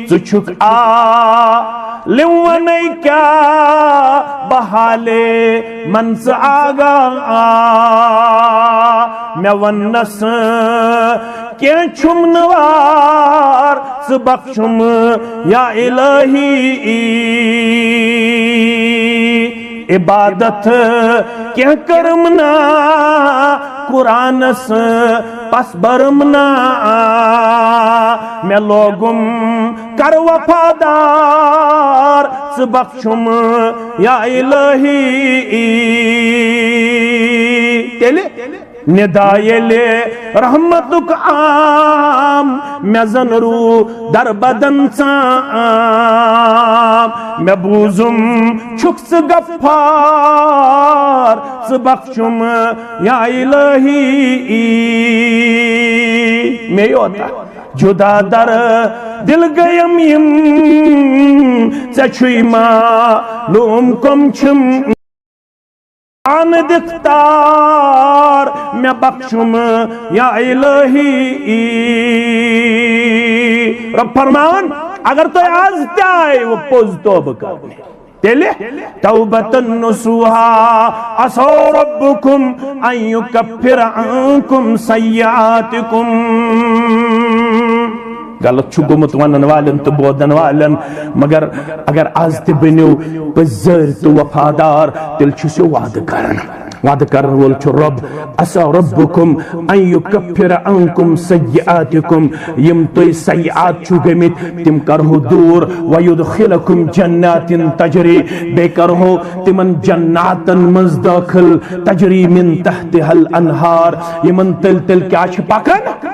ژٕ چھُکھ عالم، ونے کیٛاہ بہٕ حالے من ژٕ آگاہ۔ مےٚ وننس کینٛہہ چھُم نہٕ وار، ژٕ بخشُم یا الہی۔ عبادت کینٛہہ کٔرٕم نا، قرآنس پس برم نا۔ مےٚ لوگُم کر وفادار، ژٕ بخشُم یا الہی۔ تیٚلہِ ندا ییٚلہِ رحمتُک عام، مےٚ زن روٗ در بدن ژام۔ مےٚ بوٗزُم چھُکھ ژٕ غفار، ژٕ بخشُم یا الہی۔ مے یوتا جدا در دل گیم یم، ژےٚ چھُے معلوم کم چھِم۔ آن دِکھ تار مےٚ بخشُم یا الہی۔ رب فرماوان، اگر تُہۍ از تہِ آیوٕ پوٚز توبہٕ کرنہِ، تیٚلہِ توبة نصوحا، عسى ربكم أن يكفر عنكم سيئاتكم۔ غلط چھُ گوٚمُت ونن والٮ۪ن تہٕ بوزن والٮ۪ن، مگر اگر از تہِ بٔنِو پٔزۍ زٲرۍ تہٕ وفادار، تیٚلہِ چھُ سُہ وعدٕ کران۔ وعدٕ کرن وول چھُ رب۔ عسى ربكم أن يكفر عنكم سيئاتكم، یِم تُہۍ سیئات چھِو گٔمٕتۍ، تِم کرہو دوٗر۔ ويدخلكم جنات تجري، بیٚیہِ کرہو تِمن جناتن منٛز دٲخل، تجري من تحتها الأنهار، یِمن تٔلۍ تٔلۍ کیٛاہ چھِ پکان؟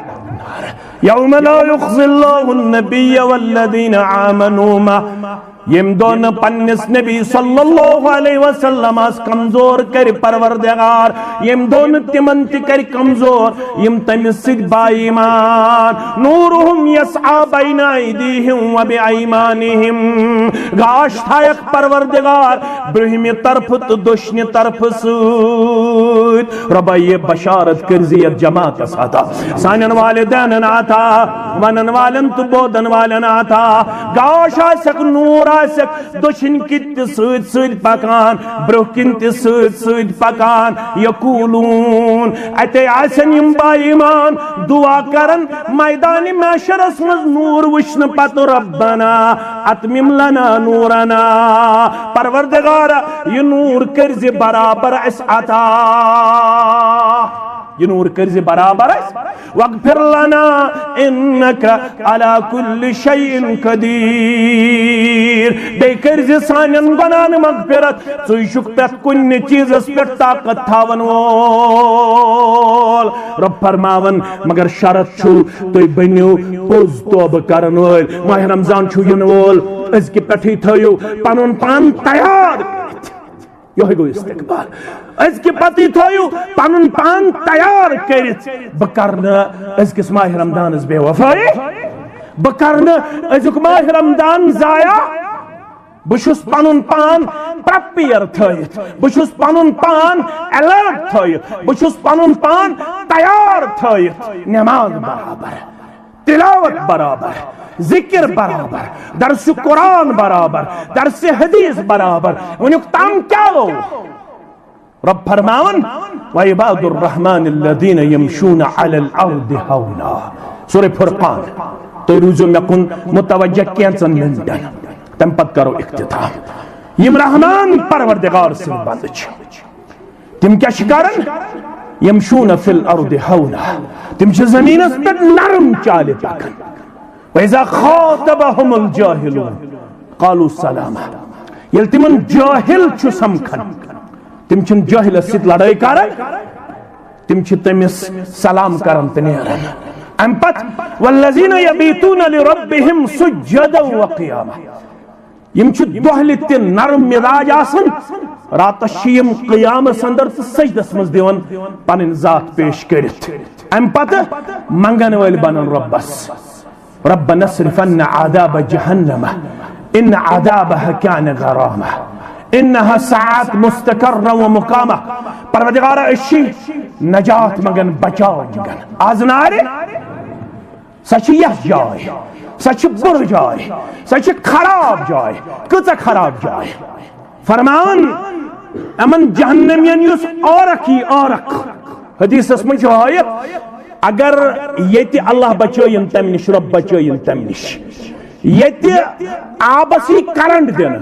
يوم لا يخزي الله النبي والذين آمنوا معه، ییٚمہِ دۄہ نہٕ پننِس نبی صلی اللہ علیہ وسلمس کمزور کرِ پروردگار، ییٚمہِ دۄہ نہٕ تِمن تہِ کرِ کمزور، یِم تٔمِس سۭتۍ با ایمان۔ نورهم يسعى بين أيديهم وبأيمانهم۔ گاش تھایکھ پروردگار برٛونٛہمہِ طرفہٕ تہٕ دٔچھنہِ طرفہٕ سۭتۍ۔ رۄبا، یہِ بشارت کٔرۍ زِ یتھ جماعتس عطا، سانٮ۪ن والدینن عطا، ونن والٮ۪ن تہٕ بوزن والٮ۪ن عطا۔ گاش آسٮ۪کھ، نوٗر آسٮ۪کھ، دٔچھِنۍ کِنۍ تہِ سۭتۍ سۭتۍ پکان، برٛونٛہہ کِنۍ تہِ سۭتۍ سۭتۍ پکان۔ یقولون، اتے آسن یِم با ایمان دعا کران میدان محشرس منٛز نوٗر وٕچھنہٕ پتہٕ، ربنا اتمم لنا نورنا، پروردگارا، یہِ نوٗر کٔرۍ زِ برابر اسہِ عطا، یہِ نوٗر کٔرۍ زِ برابر اسہِ۔ واغفر لنا انک علی کل شیء قدیر، بیٚیہِ کٔرۍ زِ سانٮ۪ن گۄناہن مغفرت، ژٕے چھُکھ پرٛٮ۪تھ کُنہِ چیٖزس پٮ۪ٹھ طاقت تھاون وول۔ رب فرماون، مگر شرط چھُ، تُہۍ بٔنِو پوٚز توبہٕ کرن وٲلۍ۔ ماہ رمضان چھُ یِنہٕ وول، أزکہِ پٮ۪ٹھٕے تھٲیِو پنُن پان تیار کٔرِتھ۔ یِہوٚے گوٚو استقبال۔ أزکہِ پتٕے تھٲیِو پنُن پان تیار کٔرِتھ۔ بہٕ کرٕ نہٕ أزکِس ماہ رمضانس بے وفٲیی۔ بہٕ کرٕ نہٕ أزیُک ماہِ رمضان ضایع۔ بہٕ چھُس پنُن پان پریپیئر تھٲیِتھ، بہٕ چھُس پنُن پان الرٹ تھٲیِتھ، بہٕ چھُس پنُن پان تیار تھٲیِتھ۔ نماز برابر، تلاوت برابر، ذکر برابر، درس قرآن برابر، درس حدیث برابر۔ وٕنیُک تام کیٛاہ گوٚو؟ رب فرماون، "وعباد الرحمن الذين يمشون على الأرض هونا۔" سورہ فرقان۔ تُہۍ روٗزِو مےٚ کُن متوجہ کینٛژن منٹن، تَمہِ پتہٕ کرو اختتام۔ یِم رحمان پروردگار سٕنٛدۍ بندٕ چھِ، تِم کیٛاہ چھِ کران؟ "يمشون في الأرض هونا۔" تِم چھِ زٔمیٖنس پٮ۪ٹھ نرم چالہِ پکان۔ "وإذا خاطبهم الجاهلون قالوا سلاما۔" ییٚلہِ تِمن جٲہِل چھُ سمکھان، تِم چھِنہٕ جٲہِلس سۭتۍ لڑٲے کران، تِم چھِ تٔمِس سلام کران تہٕ نیران۔ اَمہِ پتہٕ، "والذين يبيتون لربهم سجدا وقياما۔" یِم چھِ دۄہلہِ تہِ نرم مزاج آسان، راتس چھِ یِم قیامس اندر تہٕ سجدس منٛز دِوان پنٕنۍ ذات پیش کٔرِتھ۔ اَمہِ پتہٕ منگن وٲلۍ بنان رۄبس، "ربنا اصرف عنا عذاب جهنم ان عذابها كان غراما انها ساءت مستقرا ومقاما۔" پروردگارا، أسۍ چھِ نجات منگان، بچاو منگان از نارِ۔ سۄ چھِ یۄس جاے، سۄ چھِ بُرٕ جاے، سۄ چھِ خراب جاے۔ کۭژاہ خراب جاے؟ فرمان، یِمن جہنمین یُس عورق یی، عورق۔ حدیثس منٛز چھُ ہٲیِتھ، اگر ییٚتہِ اللہ بچٲیِن تمہِ نِش، رۄب بچٲیِن تمہِ نِش، ییٚتہِ آبس یی کرنٹ دِنہٕ،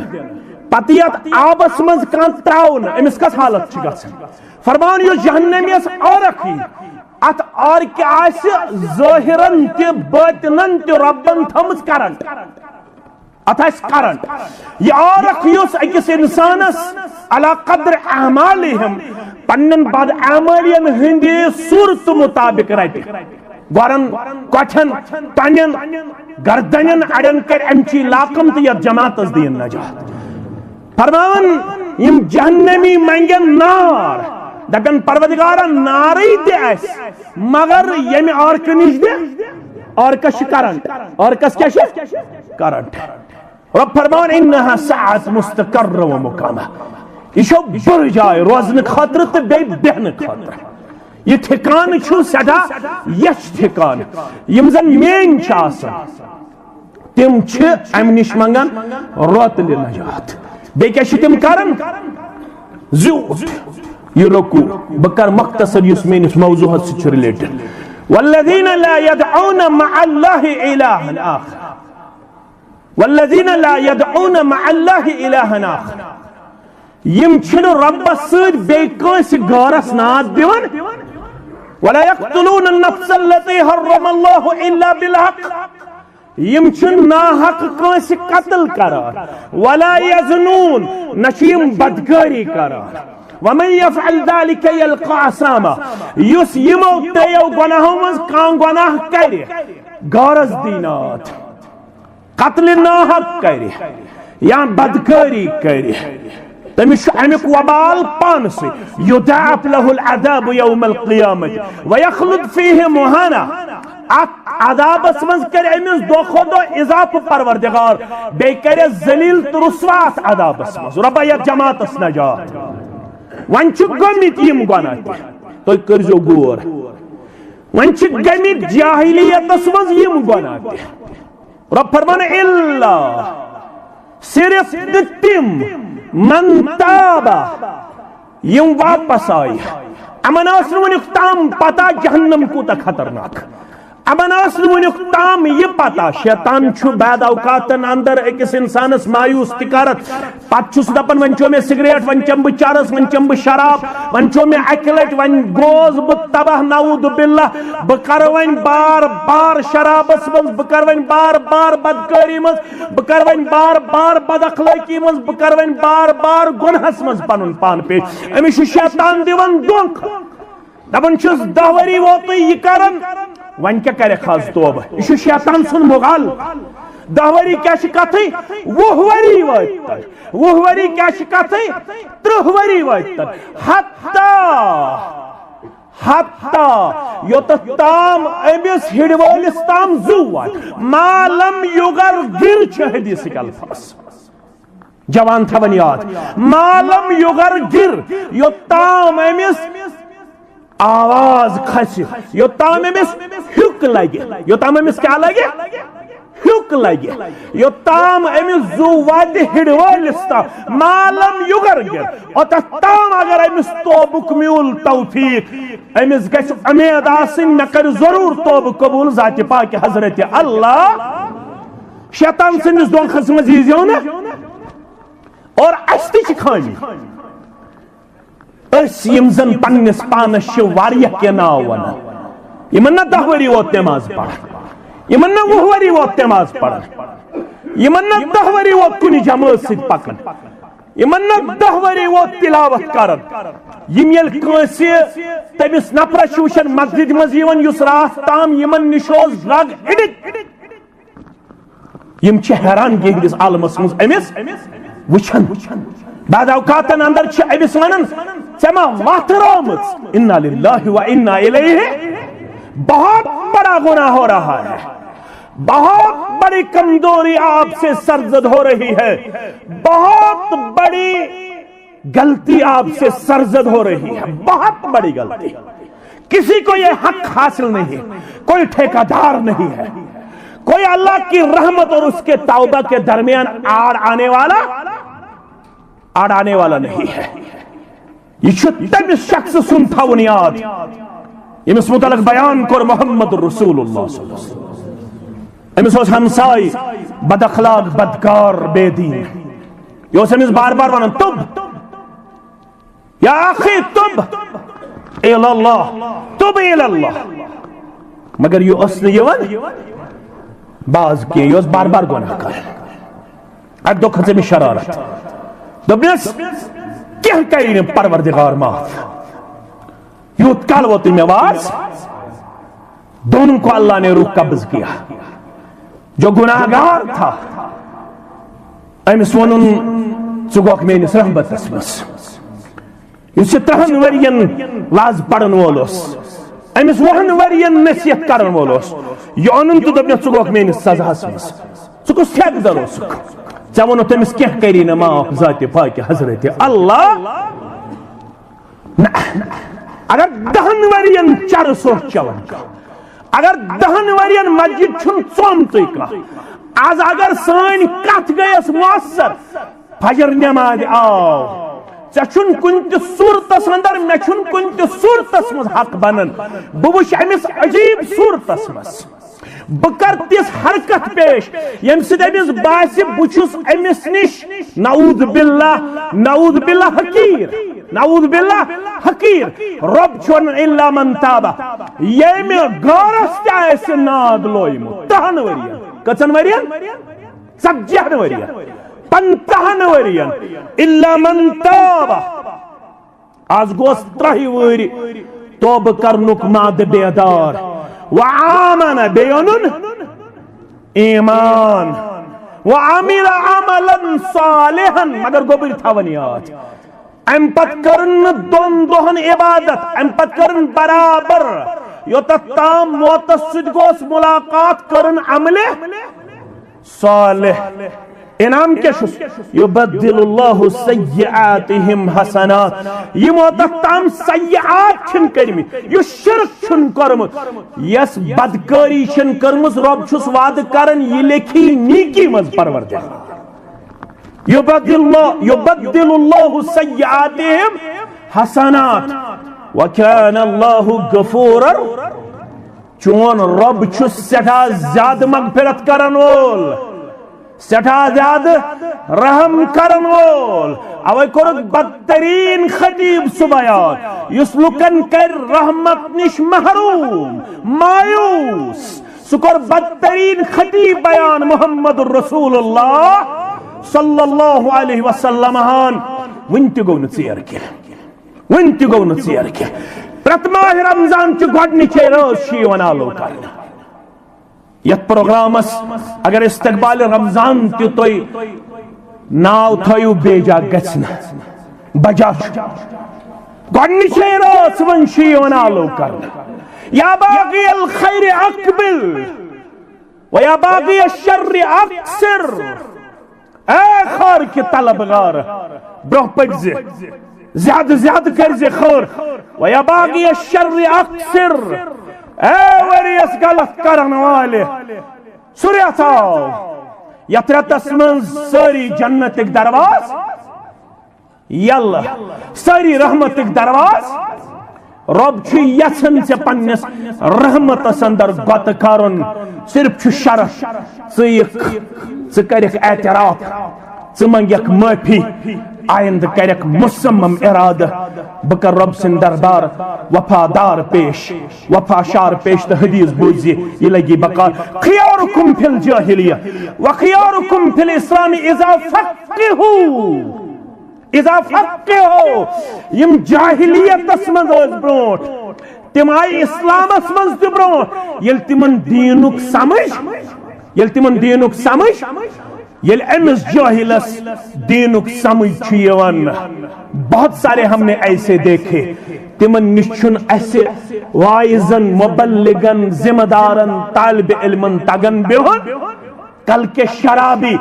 پتہٕ یتھ آبس منٛز کانٛہہ ترٛاوو نہٕ، أمِس کۄس حالت چھِ گژھان؟ فرمان، یُس جہنمیس عورق یی، اتھ عورقہِ آسہِ ظٲہرن تہِ باطنن تہِ رۄبن تھٲومٕژ کرنٹ۔ اتھ آسہِ کرنٹ۔ یہِ عورق یُس أکِس انسانس علی قدر اعمالہم، پننٮ۪ن بد اعمالین ہٕنٛدِ صورتہٕ مطابق رٹہِ، گۄرن، کۄٹھٮ۪ن، ٹۄنٮ۪ن، گردنٮ۪ن، اڑٮ۪ن کرِ امچی لاکم تہٕ یتھ جماعتس دِیِن نجات۔ فرماوان، یِم جہنمی منگن نار، دپن، پروردگارا، نارٕے دِ اسہِ، مگر ییٚمہِ عورقہٕ نِش دِ۔ عورقس چھِ کرنٹ۔ عورقس کیٛاہ چھِ؟ کرنٹ۔ رۄب فرماوان، "انها ساءت مستقرا ومقاما۔" یہِ چھو بُرٕ جاے روزنہٕ خٲطرٕ تہٕ بیٚیہِ بیٚہنہٕ خٲطرٕ۔ یہِ ٹھِکانہٕ چھُ سٮ۪ٹھاہ یچھ ٹھِکانہٕ۔ یِم زن میٲنۍ چھِ آسان، تِم چھِ امہِ نِش منگان روتلہِ نجات۔ بیٚیہِ کیٛاہ چھِ تِم کران؟ زیوٗٹھ یہِ رکوع۔ بہٕ کرٕ مختصر یُس میٲنِس موضوعس سۭتۍ چھُ related۔ والذين لا يدعون مع الله إلها آخر۔ والذين لا يدعون مع الله إلها آخر۔ یِم چھِنہٕ رۄبس سۭتۍ بیٚیہِ کٲنٛسہِ غٲرس ناد دِوان۔ ولا يقتلون النفس التي حرم الله إلا بالحق۔ یِم چھِ ناحق کٲنٛسہِ قتل کران۔ ولا يزنون، نہ چھِ یِم بدکٲری کران۔ ومن يفعل ذلك يلق أثاما۔ یُس یِمو ترٛیٚیو گۄناہو منٛز کانٛہہ گۄناہ کرِ، غٲرس دی ناد، قتل ناحق کرِ یا بدکٲری کرِ، تٔمِس چھُ امیُک وبال پانسٕے۔ یضاعف له العذاب يوم القيامة ويخلد فيه مهانا۔ اتھ عذابس منٛز کرِ أمِس دۄہ کھۄتہٕ دۄہ اضافہٕ پروردگار، بیٚیہِ کرٮ۪س ذلیل تہٕ رسوا اتھ عذابس منٛز۔ رۄبا، یتھ جماعتس نجات۔ وۄنۍ چھِ گٔمٕتۍ یِم گۄناہ تہِ، تُہۍ کٔرزیو غور۔ وۄنۍ چھِ گٔمٕتۍ جاہلیتس منٛز یِم گۄناہ تہِ۔ رۄب فرمان، الا، صرف تہٕ تِم، من تاب، یِم واپس آیہِ۔ یِمن ٲس نہٕ وُنیُک تام پتہ جہنم کوٗتاہ خطرناک۔ یِمن ٲس نہٕ وُنیُک تام یہِ پتہ، شیطان چھُ بعد اوقاتن اندر أکِس انسانس مایوس تہِ کران۔ پتہٕ چھُس دپان، وۄنۍ چیوٚو مےٚ سگریٹ، وۄنۍ چمہٕ بہٕ چرس، وۄنۍ چمہٕ بہٕ شراب، وۄنۍ چیوٚو مےٚ اکہِ لٹہِ، وۄنۍ گوس بہٕ تباہ، نعوذ باللہ۔ بہٕ کرٕ وۄنۍ بار بار شرابس منٛز، بہٕ کرٕ وۄنۍ بار بار بدکٲری منٛز، بہٕ کرٕ وۄنۍ بار بار بد اخلٲقی منٛز، بہٕ کرٕ وۄنۍ بار بار گۄنہس منٛز پنُن پان پیش۔ أمِس چھُ شیطان دِوان دھوکہٕ۔ دپان چھُس، دَہ ؤری ووتُے یہِ کران، وۄنۍ کیٛاہ کرکھ آز توبہٕ؟ یہِ چھُ شیطان سُنٛد مغل۔ دَہ ؤری کیٛاہ چھِ کتھٕے، وُہ ؤری وٲتۍ تن۔ وُہ ؤری کیٛاہ چھِ کتھٕے، ترٕٛہ ؤری وٲتۍ تن۔ حتی، حتیٰ، یوٚتتھ تام أمِس ہِڑِ وٲلِس تام زُو واتہِ۔ ما لم یغرغر چھِ حدیثٕکۍ الفاظ۔ جوان تھاوان یاد۔ ما لم یغرغر، یوٚتام أمِس آواز کھسہِ، یوٚتام أمِس ہیُک لگہِ، یوٚتام أمِس کیٛاہ لگہِ؟ ہیُک لگہِ۔ یوٚتام أمِس زُو واتہِ ہِڑِ وٲلِس تام، ما لم یغرغر، اوٚتتھ تام اگر أمِس توبُک میوٗل توفیٖق، أمِس گژھِ اُمید آسٕنۍ، مےٚ کرِ ضروٗر توبہٕ قبوٗل ذاتِ پاکہِ حضرت اللہ۔ شیطان سٕنٛدِس دھوکھس منٛز ییٖزیو نہٕ۔ اور اَسہِ تہِ چھِ خٲمی۔ أسۍ یِم زن پننِس پانس چھِ واریاہ کینٛہہ ناو ونان، یِمن نہ دَہ ؤری ووت نماز پران، یِمن نہ وُہ ؤری ووت نماز پران، یِمن نہ دَہ ؤری ووت کُنہِ جمٲژ سۭتۍ پکان، یِمن نہ دَہ ؤری ووت تلاوت کران۔ یِم ییٚلہِ کٲنٛسہِ تٔمِس نفرس چھِ وٕچھان مسجد منٛز یِوان، یُس راتھ تام یِمن نِش اوس drug addict، یِم چھِ حیرانگی ہٕنٛدِس عالمس منٛز أمِس وٕچھان۔ بعض اوقاتن اندر چھِ أمِس ونان، "ژےٚ ما وتھ رٲومٕژ؟" انا للہ و انا الیہ۔ بہت بڑا گناہ ہو رہا ہے، بہت بڑی کمزوری آپ سے سرزد ہو رہی ہے، بہت بڑی غلطی آپ سے سرزد ہو رہی ہے، بہت بڑی غلطی۔ کسی کو یہ حق حاصل نہیں ہے، کوئی ٹھیکیدار نہیں ہے، کوئی اللہ کی رحمت اور اس کے توبہ کے درمیان آڑ آنے والا، آڑ آنے والا نہیں ہے۔ یہ چھُ تٔمِس شخص سُنٛد تھاوُن یاد، ییٚمِس متعلق بیان کوٚر محمد رسول اللہ صلی اللہ علیہ وسلم۔ أمِس اوس ہمساے بد اخلاق، بدکار، بے دین۔ یہِ اوس أمِس بار بار ونان، "تب یا اخی تب الی اللہ، تب الی اللہ۔" مگر یہِ اوس نہٕ یِوان باز کینٛہہ، یہِ اوس بار بار گۄناہ کران۔ اکہِ دۄہ کھٔژ أمِس شرارت، دوٚپنس، "کینٛہہ کری نہٕ پروردگار معاف، یوٗت کال ووتُے مےٚ واز، دونوں کو اللہ نے روح قبض کیا، جو گناہگار تھا، أمِس ووٚنُن، ژٕ گوکھ میٲنِس رحمتس منٛز۔" یُس یہِ ترٛہن ؤرین واز پرن وول اوس، أمِس وُہن ؤرین نصیحت کرن وول اوس، یہِ اوٚنُن تہٕ دوٚپنس، "ژٕ گوکھ میٲنِس سزاہس منٛز، ژٕ کُس ٹھیکہٕ در اوسُکھ؟ ژےٚ ووٚنُتھ تٔمِس کینٛہہ کری نہٕ معاف ذاتِ پاکہِ حضرت اللہ۔" نہ، اگر دہن ؤرین چرس اوس چٮ۪وان، اگر دہن ؤرین مسجد چھُنہٕ ژومتُے کانٛہہ، از اگر سٲنۍ کتھ گٔیس مؤثر، فجر نمازِ آو، ژےٚ چھُنہٕ کُنہِ تہِ صورتس اندر، مےٚ چھُنہٕ کُنہِ تہِ صورتس منٛز حق بنان۔ بہٕ وٕچھِ أمِس عجیب صورتس منٛز۔ بہٕ کرٕ تِژھ حرکت پیش، ییٚمہِ سۭتۍ أمِس باسہِ، بہٕ چھُس أمِس نِش، نعوذ باللہ، نعوذ باللہ، حقیٖر، نعوذ باللہ، حقیٖر۔ رۄب چھُ ونان، "الا من تاب"۔ ییٚمہِ غٲرس تہِ آسہِ ناد لویمُت، دہن ؤرین، کٔژن ؤرین؟ ژتجی ہن ؤرین، پنژاہن ؤرین۔ الا من تاب۔ از گوس ترٛہہِ وٕہٕرۍ توبہٕ کرنُک مادٕ بیدار۔ و آمن، بیٚیہِ اوٚنُن ایمان۔ و عمل عملا صالحا، مگر گوٚبٕرۍ تھاوان یاد۔ امہِ پتہٕ کٔرٕن نہٕ دۄن دۄہن عبادت، امہِ پتہٕ کٔرٕن برابر، یوٚتتھ تام موتس سۭتۍ گوس ملاقات، کٔرٕن عملہِ صالح۔ انعام کیٛاہ چھُس؟ یبدل اللہ سیئاتہم حسنات۔ یِمو تتھ تام سیئات چھِنہٕ کٔرمٕتۍ، یُس شرک چھُنہٕ کوٚرمُت، یۄس بدکٲری چھَنہٕ کٔرمٕژ، رۄب چھُس وعدٕ کران، یہِ لیکھی نیکی منٛز پروردگار۔ یبدل اللہ، یبدل اللہ سیئاتہم حسنات، وکان اللہ غفورا۔ چون رۄب چھُ سٮ۪ٹھاہ زیادٕ مغفرت کرن وول، سٮ۪ٹھاہ زیادٕ رحم کرن وول۔ اوے کوٚرُکھ بدترین خطیب سُہ بیان، یُس لُکن کرِ رحمت نِش محروم، مایوس۔ سُہ کوٚر بدترین خطیب بیان محمد رسول اللہ صلی اللہ علیہ وسلم ہن۔ وُنہِ تہِ گوٚو نہٕ ژیر کینٛہہ۔ وُنہِ تہِ گوٚو نہٕ ژیر کینٛہہ۔ پرٛٮ۪تھ ماہِ رمضان چہِ گۄڈٕنِچے رٲژ چھِ یِوان آلو کرنہٕ۔ یتھ پروگرامس اگر استقبال رمضان تہِ تُہۍ ناو تھٲیِو، بے جا گژھِ نہٕ۔ بجا چھُ۔ گۄڈٕنِچے رٲژ منٛز چھُ یِوان آلو کرنہٕ، یا باغی الخیر اقبل و یا باغی الشر اقصر۔ اے خٲر کہِ طلبگار، برونٛہہ پٔکۍ زِ، زیادٕ زیادٕ کٔرۍ زِ خٲر۔ و یا باغی الشر اقصر، اے ؤریَس غلط کرن والہِ، سُہ رٮ۪تھ آو، یتھ رٮ۪تس منٛز سٲری جنتٕکۍ دروازٕ یلہٕ، سٲری رحمتٕکۍ دروازٕ۔ رۄب چھُ یژھان ژےٚ پننِس رحمتس اندر غۄطہٕ کرُن۔ صرف چھُ شرط، ژٕ یِکھ، ژٕ کرکھ اعتراف، ژٕ منگکھ معٲفی، آیندٕ کرکھ مصمم ارادٕ، بہٕ کرٕ رۄب سٕنٛدِ دربار وفادار پیش، وفا شار پیش۔ تہٕ حدیث بوٗزِ، یہِ لگی بکار۔ خیارکم فی الجاہلیہ و خیارکم فی الاسلام اذا فقہو۔ اذا فقہو، یِم جاہلیتس منٛز ٲسۍ برونٛٹھ، تِم آیہِ اسلامس منٛز تہِ برونٛٹھ۔ ییٚلہِ تِمن دیٖنُک سمجھ، ییٚلہِ تِمن دیٖنُک سمجھ، ییٚلہِ أمِس جاہلس دیٖنُک سمجھ چھُ یِوان، بہت سارے ہم نے ایسے دیکھے، تِمن نِش چھُنہٕ اسہِ واعظن، مبلغن، ذمہ دارن، طالب علمن تگان بِہُن۔ کل کے شرابی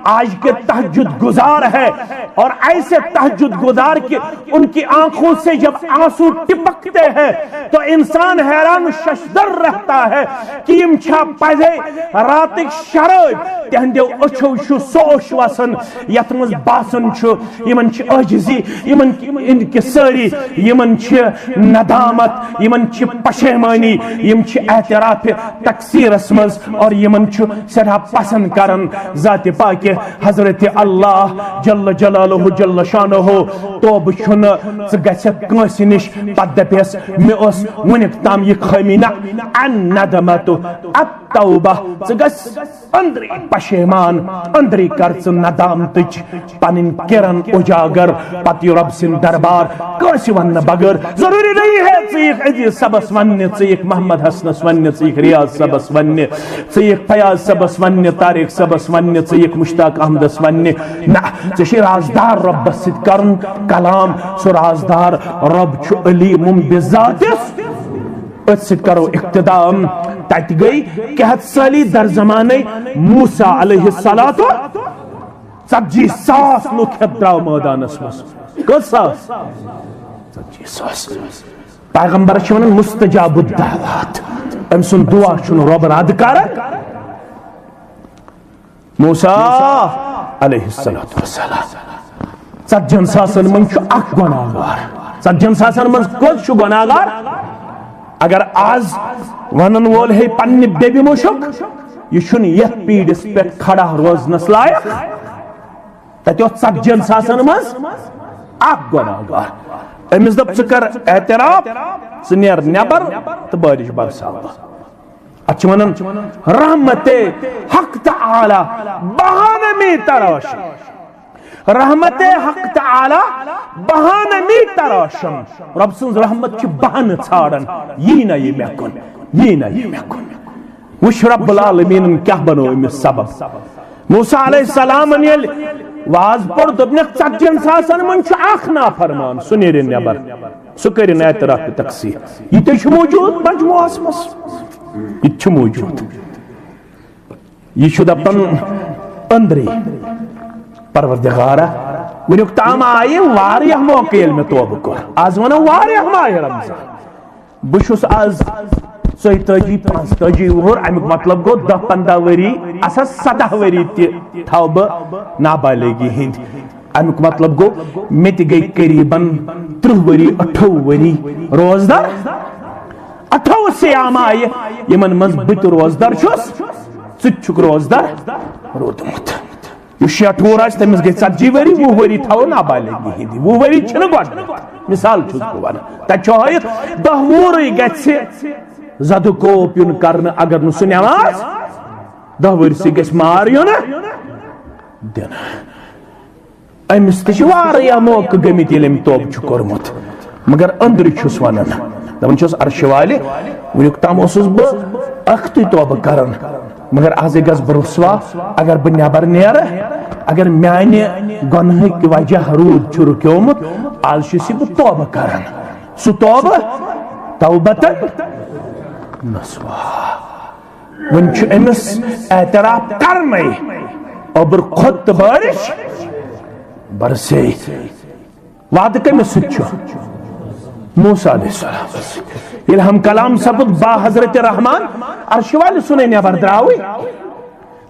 آج کے تہجد گزار ہے، اور ایسے تہجد گزار کہ ان کی آنکھوں سے جب آنسو ٹپکتے ہیں تو انسان حیران و ششدر رہتا ہے کہ یِم چھا پزے راتٕکۍ شرٲبۍ، تہنٛدیو أچھو چھُ سُہ اوٚش وسان یتھ منٛز باسان چھُ یِمن چھِ عٲجزی، یِمن، یِمن کہِ سٲری، یِمن چھِ ندامت، یِمن چھِ پشیمٲنی، یِم چھِ اعتراف تقصیرس منٛز، اور یِمن چھُ سٮ۪ٹھاہ پسند کران ذاتِ پاکہِ حضرت اللہ جل جلالہ جل شانہ۔ توبہٕ چھُنہٕ، ژٕ گژھکھ کٲنٛسہِ نِش پتہٕ دپیس، مےٚ ٲس وُنیُک تام یہِ خٲمی۔ نہ، الندمۃ التوبہ، ژٕ گژھ أنٛدری پشیمان، أنٛدری کر ژٕ ندامتٕچ پنٕنۍ کرن اجاگر، پتہٕ یہِ رۄب سٕنٛدِ دربار کٲنٛسہِ وننہٕ بغٲر۔ ضروٗری نہیں ہے ژٕ یِکھ عزیز صٲبس وننہِ، ژٕ یِکھ محمد حسنس وننہِ، ژٕ یِکھ ریاض صٲبس وننہِ، ژٕ یِکھ فیاض صٲبس وننہِ، طارق صٲبس وننہِ، ژٕ یِکھ مشتاق احمدس وننہِ۔ نہ، ژےٚ چھُے رازدار رۄبس سۭتۍ کرُن کلام۔ سُہ رازدار رۄب چھُ علیم بذاتس۔ أتھۍ سۭتۍ کرو اقتدام۔ تتہِ گٔے کیٛاہ ہتھ سٲلی در زمانے موسیٰ علیہ الصلوۃ، ژتجی ساس لُکھ ہٮ۪تھ درٛاو مٲدانس منٛز۔ کٔژ ساس؟ ژتجی ساس۔ پیغمبرس چھِ ونان مستجاب الدعوات، أمۍ سُنٛد دعا چھُنہٕ رۄب رد کران۔ موسیٰ علیہ الصلوۃ والسلام، ژتجی ہن ساسن منٛز چھُ اکھ گۄناہ گار۔ ژتجی ہن ساسن منٛز کٔژ چھُ گۄناہ گار؟ اگر از ونن وول ہے پننہِ بیبہِ مُشک، یہِ چھُنہٕ یتھ پیٖرِس پٮ۪ٹھ کھڑا روزنس لایق۔ تتہِ اوس ژتجی ہن ساسن منٛز اکھ گۄناہ گار۔ أمِس دوٚپ، ژٕ کر اعتراف، ژٕ نیر نٮ۪بر تہٕ بٲرِش برساو۔ اتھ چھِ ونان رحمت حق تعالی بہانہٕ می تراشم۔ رحمت حق تعالی بہانہٕ می تراشم۔ رۄب سٕنٛز رحمت چھِ بہانہٕ ژھانڈان، یی نہ یہِ مےٚ کُن، یی نہ یہِ مےٚ کُن۔ وٕچھ رب العالمیٖنن کیٛاہ بنوو أمِس سبب۔ موسیٰ علیہ السلامن ییٚلہِ واز پوٚر، دوٚپنکھ، ژتجی ہن ساسن منٛز چھُ اکھ نافرمان، سُہ نیرِ نٮ۪بر، سُہ کٔرِن اعتراف تقصیر۔ یہِ تہِ چھُ موجود مجموعس منٛز، یہِ تہِ چھُ موجود۔ یہِ چھُ دپان أنٛدرٕے، پروردگارا، وٕنیُک تام آیہِ واریاہ موقعہٕ ییٚلہِ مےٚ توبہٕ کوٚر، از ونو واریاہ ماہِ رمضان۔ بہٕ چھُس از ژۄیتٲجی، پانٛژتٲجی وُہُر، اَمیُک مطلب گوٚو دَہ پنٛداہ ؤری، اَسا سَداہ ؤری تہِ تھاوٕ بہٕ نابالغی ہِنٛدۍ۔ اَمیُک مطلب گوٚو مےٚ تہِ گٔے قریباً تٕرٛہ ؤری، اَٹھووُہ ؤری روزدار۔ اَٹھووُہ صیام آیہِ، یِمن منٛز بہٕ تہِ روزدار چھُس، ژٕ تہِ چھُکھ روزدار روٗدمُت۔ یُس شیٹھ وُہُر آسہِ، تٔمِس گٔے ژتجی ؤری، وُہ ؤری تھاوو نابالغی ہِنٛدی، وُہ ؤری چھِنہٕ گۄڈٕنیتھ۔ مثال چھُس بہٕ وَنان، تَتہِ چھُ ہٲیِتھ، دَہ وُہرٕے گژھِ زَدٕ کوپ یُن کرنہٕ، اگر نہٕ سُہ نٮ۪ماز، دَہ ؤرۍ سٕے گژھِ مار یُن دِنہٕ۔ أمِس تہِ چھِ واریاہ موقعہٕ گٔمٕتۍ، ییٚلہِ أمۍ توبہٕ چھُ کوٚرمُت، مگر أنٛدرٕ چھُس وَنان، دَپان چھُس، عرشہِ والہِ، وٕنیُک تام اوسُس بہٕ ٲختٕے توبہٕ کران، مگر آزے گژھٕ بہٕ رُسوا، اگر بہٕ نٮ۪بر نیرٕ، اگر میانہِ گۄنہٕکۍ وجہ روٗد چھُ رُکیومُت، از چھُس بہٕ توبہٕ کران۔ سُہ توبہٕ، توبتن نصوحا۔ وۄنۍ چھُ أمِس اعتراف کرنَے، اوٚبُر کھوٚت تہٕ بارش برسے۔ وعدٕ کٔمِس سۭتۍ چھُ؟ موسیٰ علیہ السلام۔ ییٚلہِ ہم کلام سپُد با حضرت رحمان، عرشہِ والہِ سُنٛدے نٮ۪بر درٛاوٕے،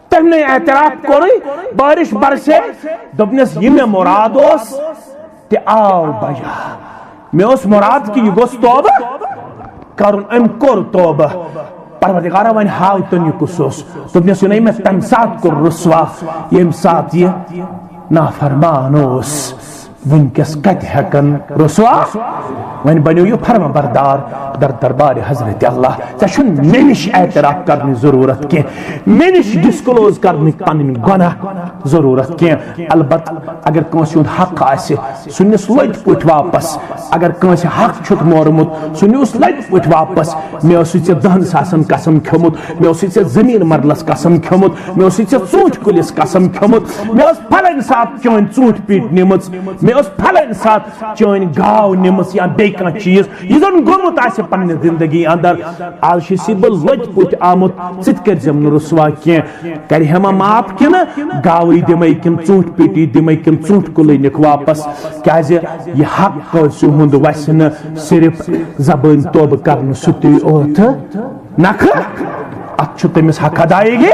تٔمۍ نے اعتراف کوٚرُے، بارش برسے، دوٚپنس، یہِ مےٚ مراد اوس، تہِ آو بجا۔ مےٚ اوس مراد کہِ یہِ گوٚژھ توبہٕ کرُن، أمۍ کوٚر توبہٕ۔ پروردگارا، وۄنۍ ہاو تہٕ یہِ کُس اوس؟ دوٚپنس، یہِ نے مےٚ تمہِ ساتہٕ کوٚر رسوا، ییٚمہِ ساتہٕ یہِ نافرمان اوس۔ وٕنکیٚس کتہِ ہٮ۪کن رسوا؟ وۄنۍ بنیو یہِ فرما بردار در دربار حضرت اللہ۔ ژےٚ چھُنہٕ مےٚ نِش اعتراف کرنٕچ ضروٗرت کینٛہہ، مےٚ نِش ڈسکلوز کرنٕچ پنٕنۍ گۄناہ ضروٗرت کینٛہہ۔ البتہ اگر کٲنٛسہِ ہُنٛد حق آسہِ، سُہ نِس لٔتۍ پٲٹھۍ واپس۔ اگر کٲنٛسہِ حق چھُتھ مورمُت، سُہ نِس لٔتۍ پٲٹھۍ واپس۔ مےٚ ٲسٕے ژےٚ دَہَن ساسَن قسم کھیوٚمُت، مےٚ اوسُے ژےٚ زٔمیٖن مرلَس قسم کھیوٚمُت، مےٚ اوسُے ژےٚ ژوٗنٛٹھۍ کُلِس قسم کھیوٚمُت، مےٚ ٲس فلٲنۍ ساتہٕ چٲنۍ ژوٗنٛٹھۍ پیٖٹ نِمٕژ، مےٚ ٲس فلٲنۍ ساتہٕ چٲنۍ گاو نِمٕژ یا بیٚیہِ کانٛہہ چیٖز، یہِ زَن گوٚمُت آسہِ پنٛنہِ زِندگی اندر۔ آز چھُے بہٕ لٔتۍ پٲٹھۍ آمُت، ژٕ تہِ کٔرۍزٮ۪م نہٕ رُسوا کینٛہہ۔ کرِ ہا ما معاف کِنہٕ گاوٕے دِمَے کِنہٕ ژوٗنٛٹھۍ پیٖٹی دِمَے کِنہٕ ژوٗنٛٹھۍ کُلٕے نِکھ واپس؟ کیٛازِ یہِ حق کٲنٛسہِ ہُنٛد وَسہِ نہٕ صرف زبٲنۍ توبہٕ کرنہٕ سۭتی یوت۔ نکھٕ، اتھ چھُ تٔمِس حق ادایگی،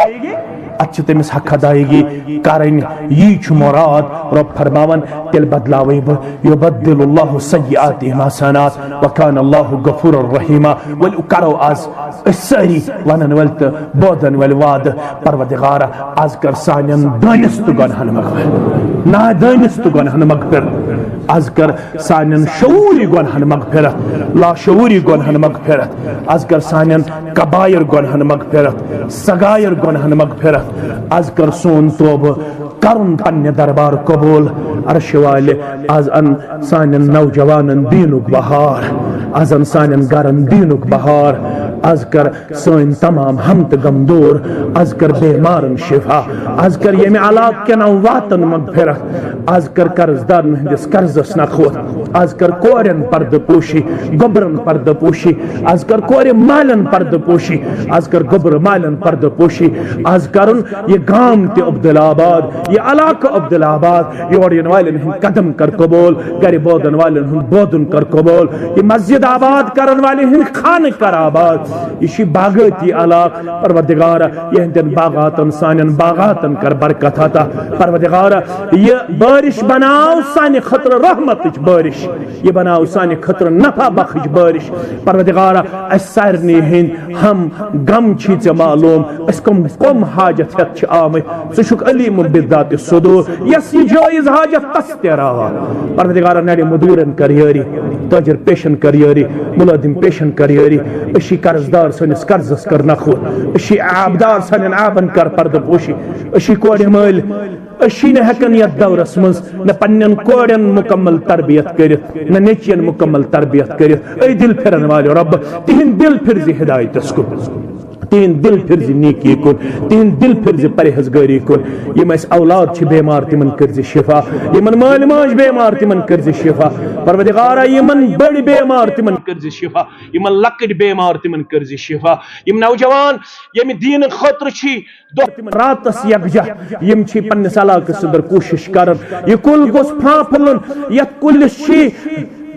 اتھ چھِ تٔمِس حق ادایگی کرٕنۍ۔ یی چھُ مراد۔ رۄب فرماوان، تیٚلہِ بدلاوے بہٕ، یُبدل اللہ سیئاتہم حسنات وکان اللہ غفور الرحیمہ۔ ؤلِو کرو آز أسۍ سٲری ونن وٲلۍ تہٕ بوزن وٲلۍ وعدٕ، پروردگارا، آز کر سانٮ۪ن دٲنِستہٕ گۄنہن مغفرت، نادٲنِستہٕ گۄنہن مغفرت، آز کر سانٮ۪ن شعوٗری گۄنہن مغفرت، لاشعوٗری گۄنہن مغفرت، آز کر سانٮ۪ن کبائر گۄنہن مغفرت، صغائر گۄنہن مغفرت، آز کر سون توبہٕ کرُن پننہِ دربار قبول۔ عرشہِ والہِ، آز ان سانٮ۪ن نوجوانن دیٖنُک بہار، آز ان سانٮ۪ن گرن دیٖنُک بہار، آز کر سٲنۍ تمام ہم تہٕ غم دوٗر، آز کر بیمارن شفا، آز کر ییٚمہِ علاقہٕ کٮ۪ن امواتن مغفرت، آز کر قرض دارن ہٕنٛدِس قرضس نکھوت، آز کر کورٮ۪ن پردٕ پوشی، گوٚبرن پردٕ پوشی، آز کر کورِ مالٮ۪ن پردٕ پوشی، آز کر گوٚبرٕ مالٮ۪ن پردٕ پوشی، آز کرُن یہِ گام تہِ عبدالآباد، یہِ علاقہٕ عبدالآباد، یور یِنہٕ والٮ۪ن ہٕنٛدۍ قدم کر قبول، گرِ بوزن والٮ۪ن ہُنٛد بوزُن کر قبول، یہِ مسجد آباد کرن والٮ۪ن ہٕنٛدۍ خانہٕ کر آباد۔ یہِ چھُ باغٲتی علاقہٕ، پروردگارا، یِہنٛدٮ۪ن باغاتن، سانٮ۪ن باغاتن کر برکت عطا۔ پروردگارا، یہِ بارش بناو سانہِ خٲطرٕ رحمتٕچ بارش، یہِ بناو سانہِ خٲطرٕ نفع بخش بارش۔ پروردگارا، اسہِ سارنٕے ہٕنٛدۍ ہم غم چھی ژےٚ معلوم، أسۍ کم کم حاجت ہٮ۪تھ چھِ آمٕتۍ۔ ژٕ چھُکھ علیم بالذات الصدور، یس یہِ جٲیز حاجت تس تہِ راوا۔ پروردگارا، نرِ مدورن کر یٲری، تاجر پیشن کر یٲری، ملازم پیشن کر یٲری۔ أسۍ چھِ قرض دار، سٲنِس قرضس کر نکھوت۔ أسۍ چھِ عیب دار، سانٮ۪ن عیبن کر پردٕ پوشی۔ أسۍ چھِ کورِ مٲلۍ، أسۍ چھِ نہٕ ہٮ۪کان یتھ دورس منٛز نہ پننٮ۪ن کورٮ۪ن مکمل تربیت کٔرِتھ، نہ نیٚچوٮ۪ن مکمل تربیت کٔرِتھ۔ اے دل پھرن والے رۄب، تِہنٛدۍ دل پھر زِ ہدایتس کُن۔ تِہنٛدۍ دل پھر زِ نیکی کُن، تِہنٛدۍ دل پھر زِ پرہیزگٲری کُن۔ یِم اَسہِ اولاد چھِ بیمار، تِمن کٔرۍ زِ شفا۔ یِمن مٲلۍ ماجہِ بیمار، تِمن کٔرۍ زِ شفا۔ پروردگارا، یِمن بٔڑۍ بیمار، تِمن کٔرۍ زِ شفا۔ یِمن لۄکٕٹۍ بیمار، تِمن کٔرۍ زِ شفا۔ یِم نوجوان ییٚمہِ دیٖنہٕ خٲطرٕ چھِ دۄہ تِمن راتس یکجاہ، یِم چھِ پننِس علاقس اندر کوٗشش کران، یہِ کُل گوٚژھ پھاں پھٔلُن، یتھ کُلِس چھِ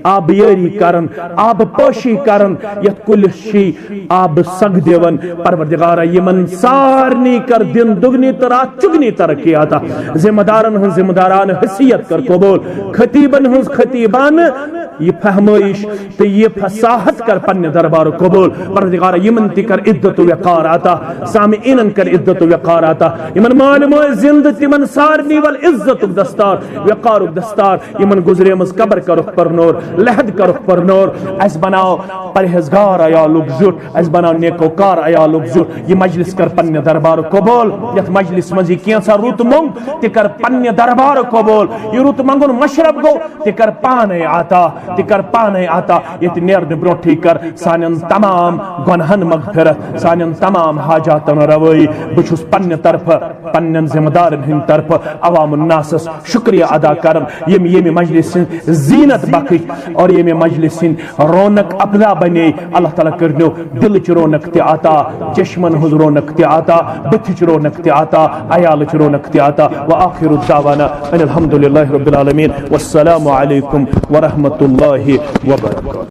آبیٲری کران، آبہٕ پٲشی کران، یتھ کُلِس چھِ آبہٕ سگ دِوان۔ پروردگارا، یِمن سارنٕے کر دِن دُگنی تہٕ راتھ چُگنی ترقی عطا۔ ذمہ دارن ہٕنٛز ذمہ دارانہٕ حیثیت کر قبول، خطیبن ہٕنٛز خطیبانہٕ یہِ فہمٲیش تہٕ یہِ فصاحت کر پننہِ دربار قبول۔ پروردگارا، یِمن تہِ کر عزت و وقار عطا، سامعیٖنن کر عزت و وقار عطا، یِمن مٲلۍ مٲج زندٕ، تِمن سارنٕے ول عزتُک دستار، وقارُک دستار، یِمن گُزریمٕژ قبر کرُکھ پرنور۔ لحد کرُکھ پرنور، اسہِ بناو پرہیزگار عیالُک زیُٹھ، اسہِ بناو نیکوکار عیالُک زیُٹھ۔ یہِ مجلس کر پننہِ دربارُک قبول، یتھ مجلس منٛز یہِ کینٛژھا رُت موٚنگ، تہِ کر پننہِ دربارُک قبول۔ یہِ رُت منٛگُن مشرب گوٚو، تہِ کر پانے عطا، تہِ کر پانے عطا۔ ییٚتہِ نیرنہٕ برونٛٹھٕے کر سانٮ۪ن تمام گۄنہن مغفرت، سانٮ۪ن تمام حاجاتن روٲیی۔ بہٕ چھُس پننہِ طرفہٕ، پننٮ۪ن ذمہٕ دارن ہٕنٛدِ طرفہٕ عوام الناسس شکریہ ادا کران، یِم ییٚمہِ مجلس ہٕنٛز زینت بخش اور ییٚمہِ مجلس ہٕنٛدۍ رونق افزا بنے۔ اللہ تعالیٰ کٔرنو دلٕچ رونق تہِ عطا، چشمن ہٕنٛز رونق تہِ عطا، بٕتھِچ رونق تہِ عطا، عیالٕچ رونق تہِ عطا۔ وآخر دعوانا ان الحمد للہ رب العالمین۔ والسلام علیکم ورحمۃ اللہ وبرکاتہ۔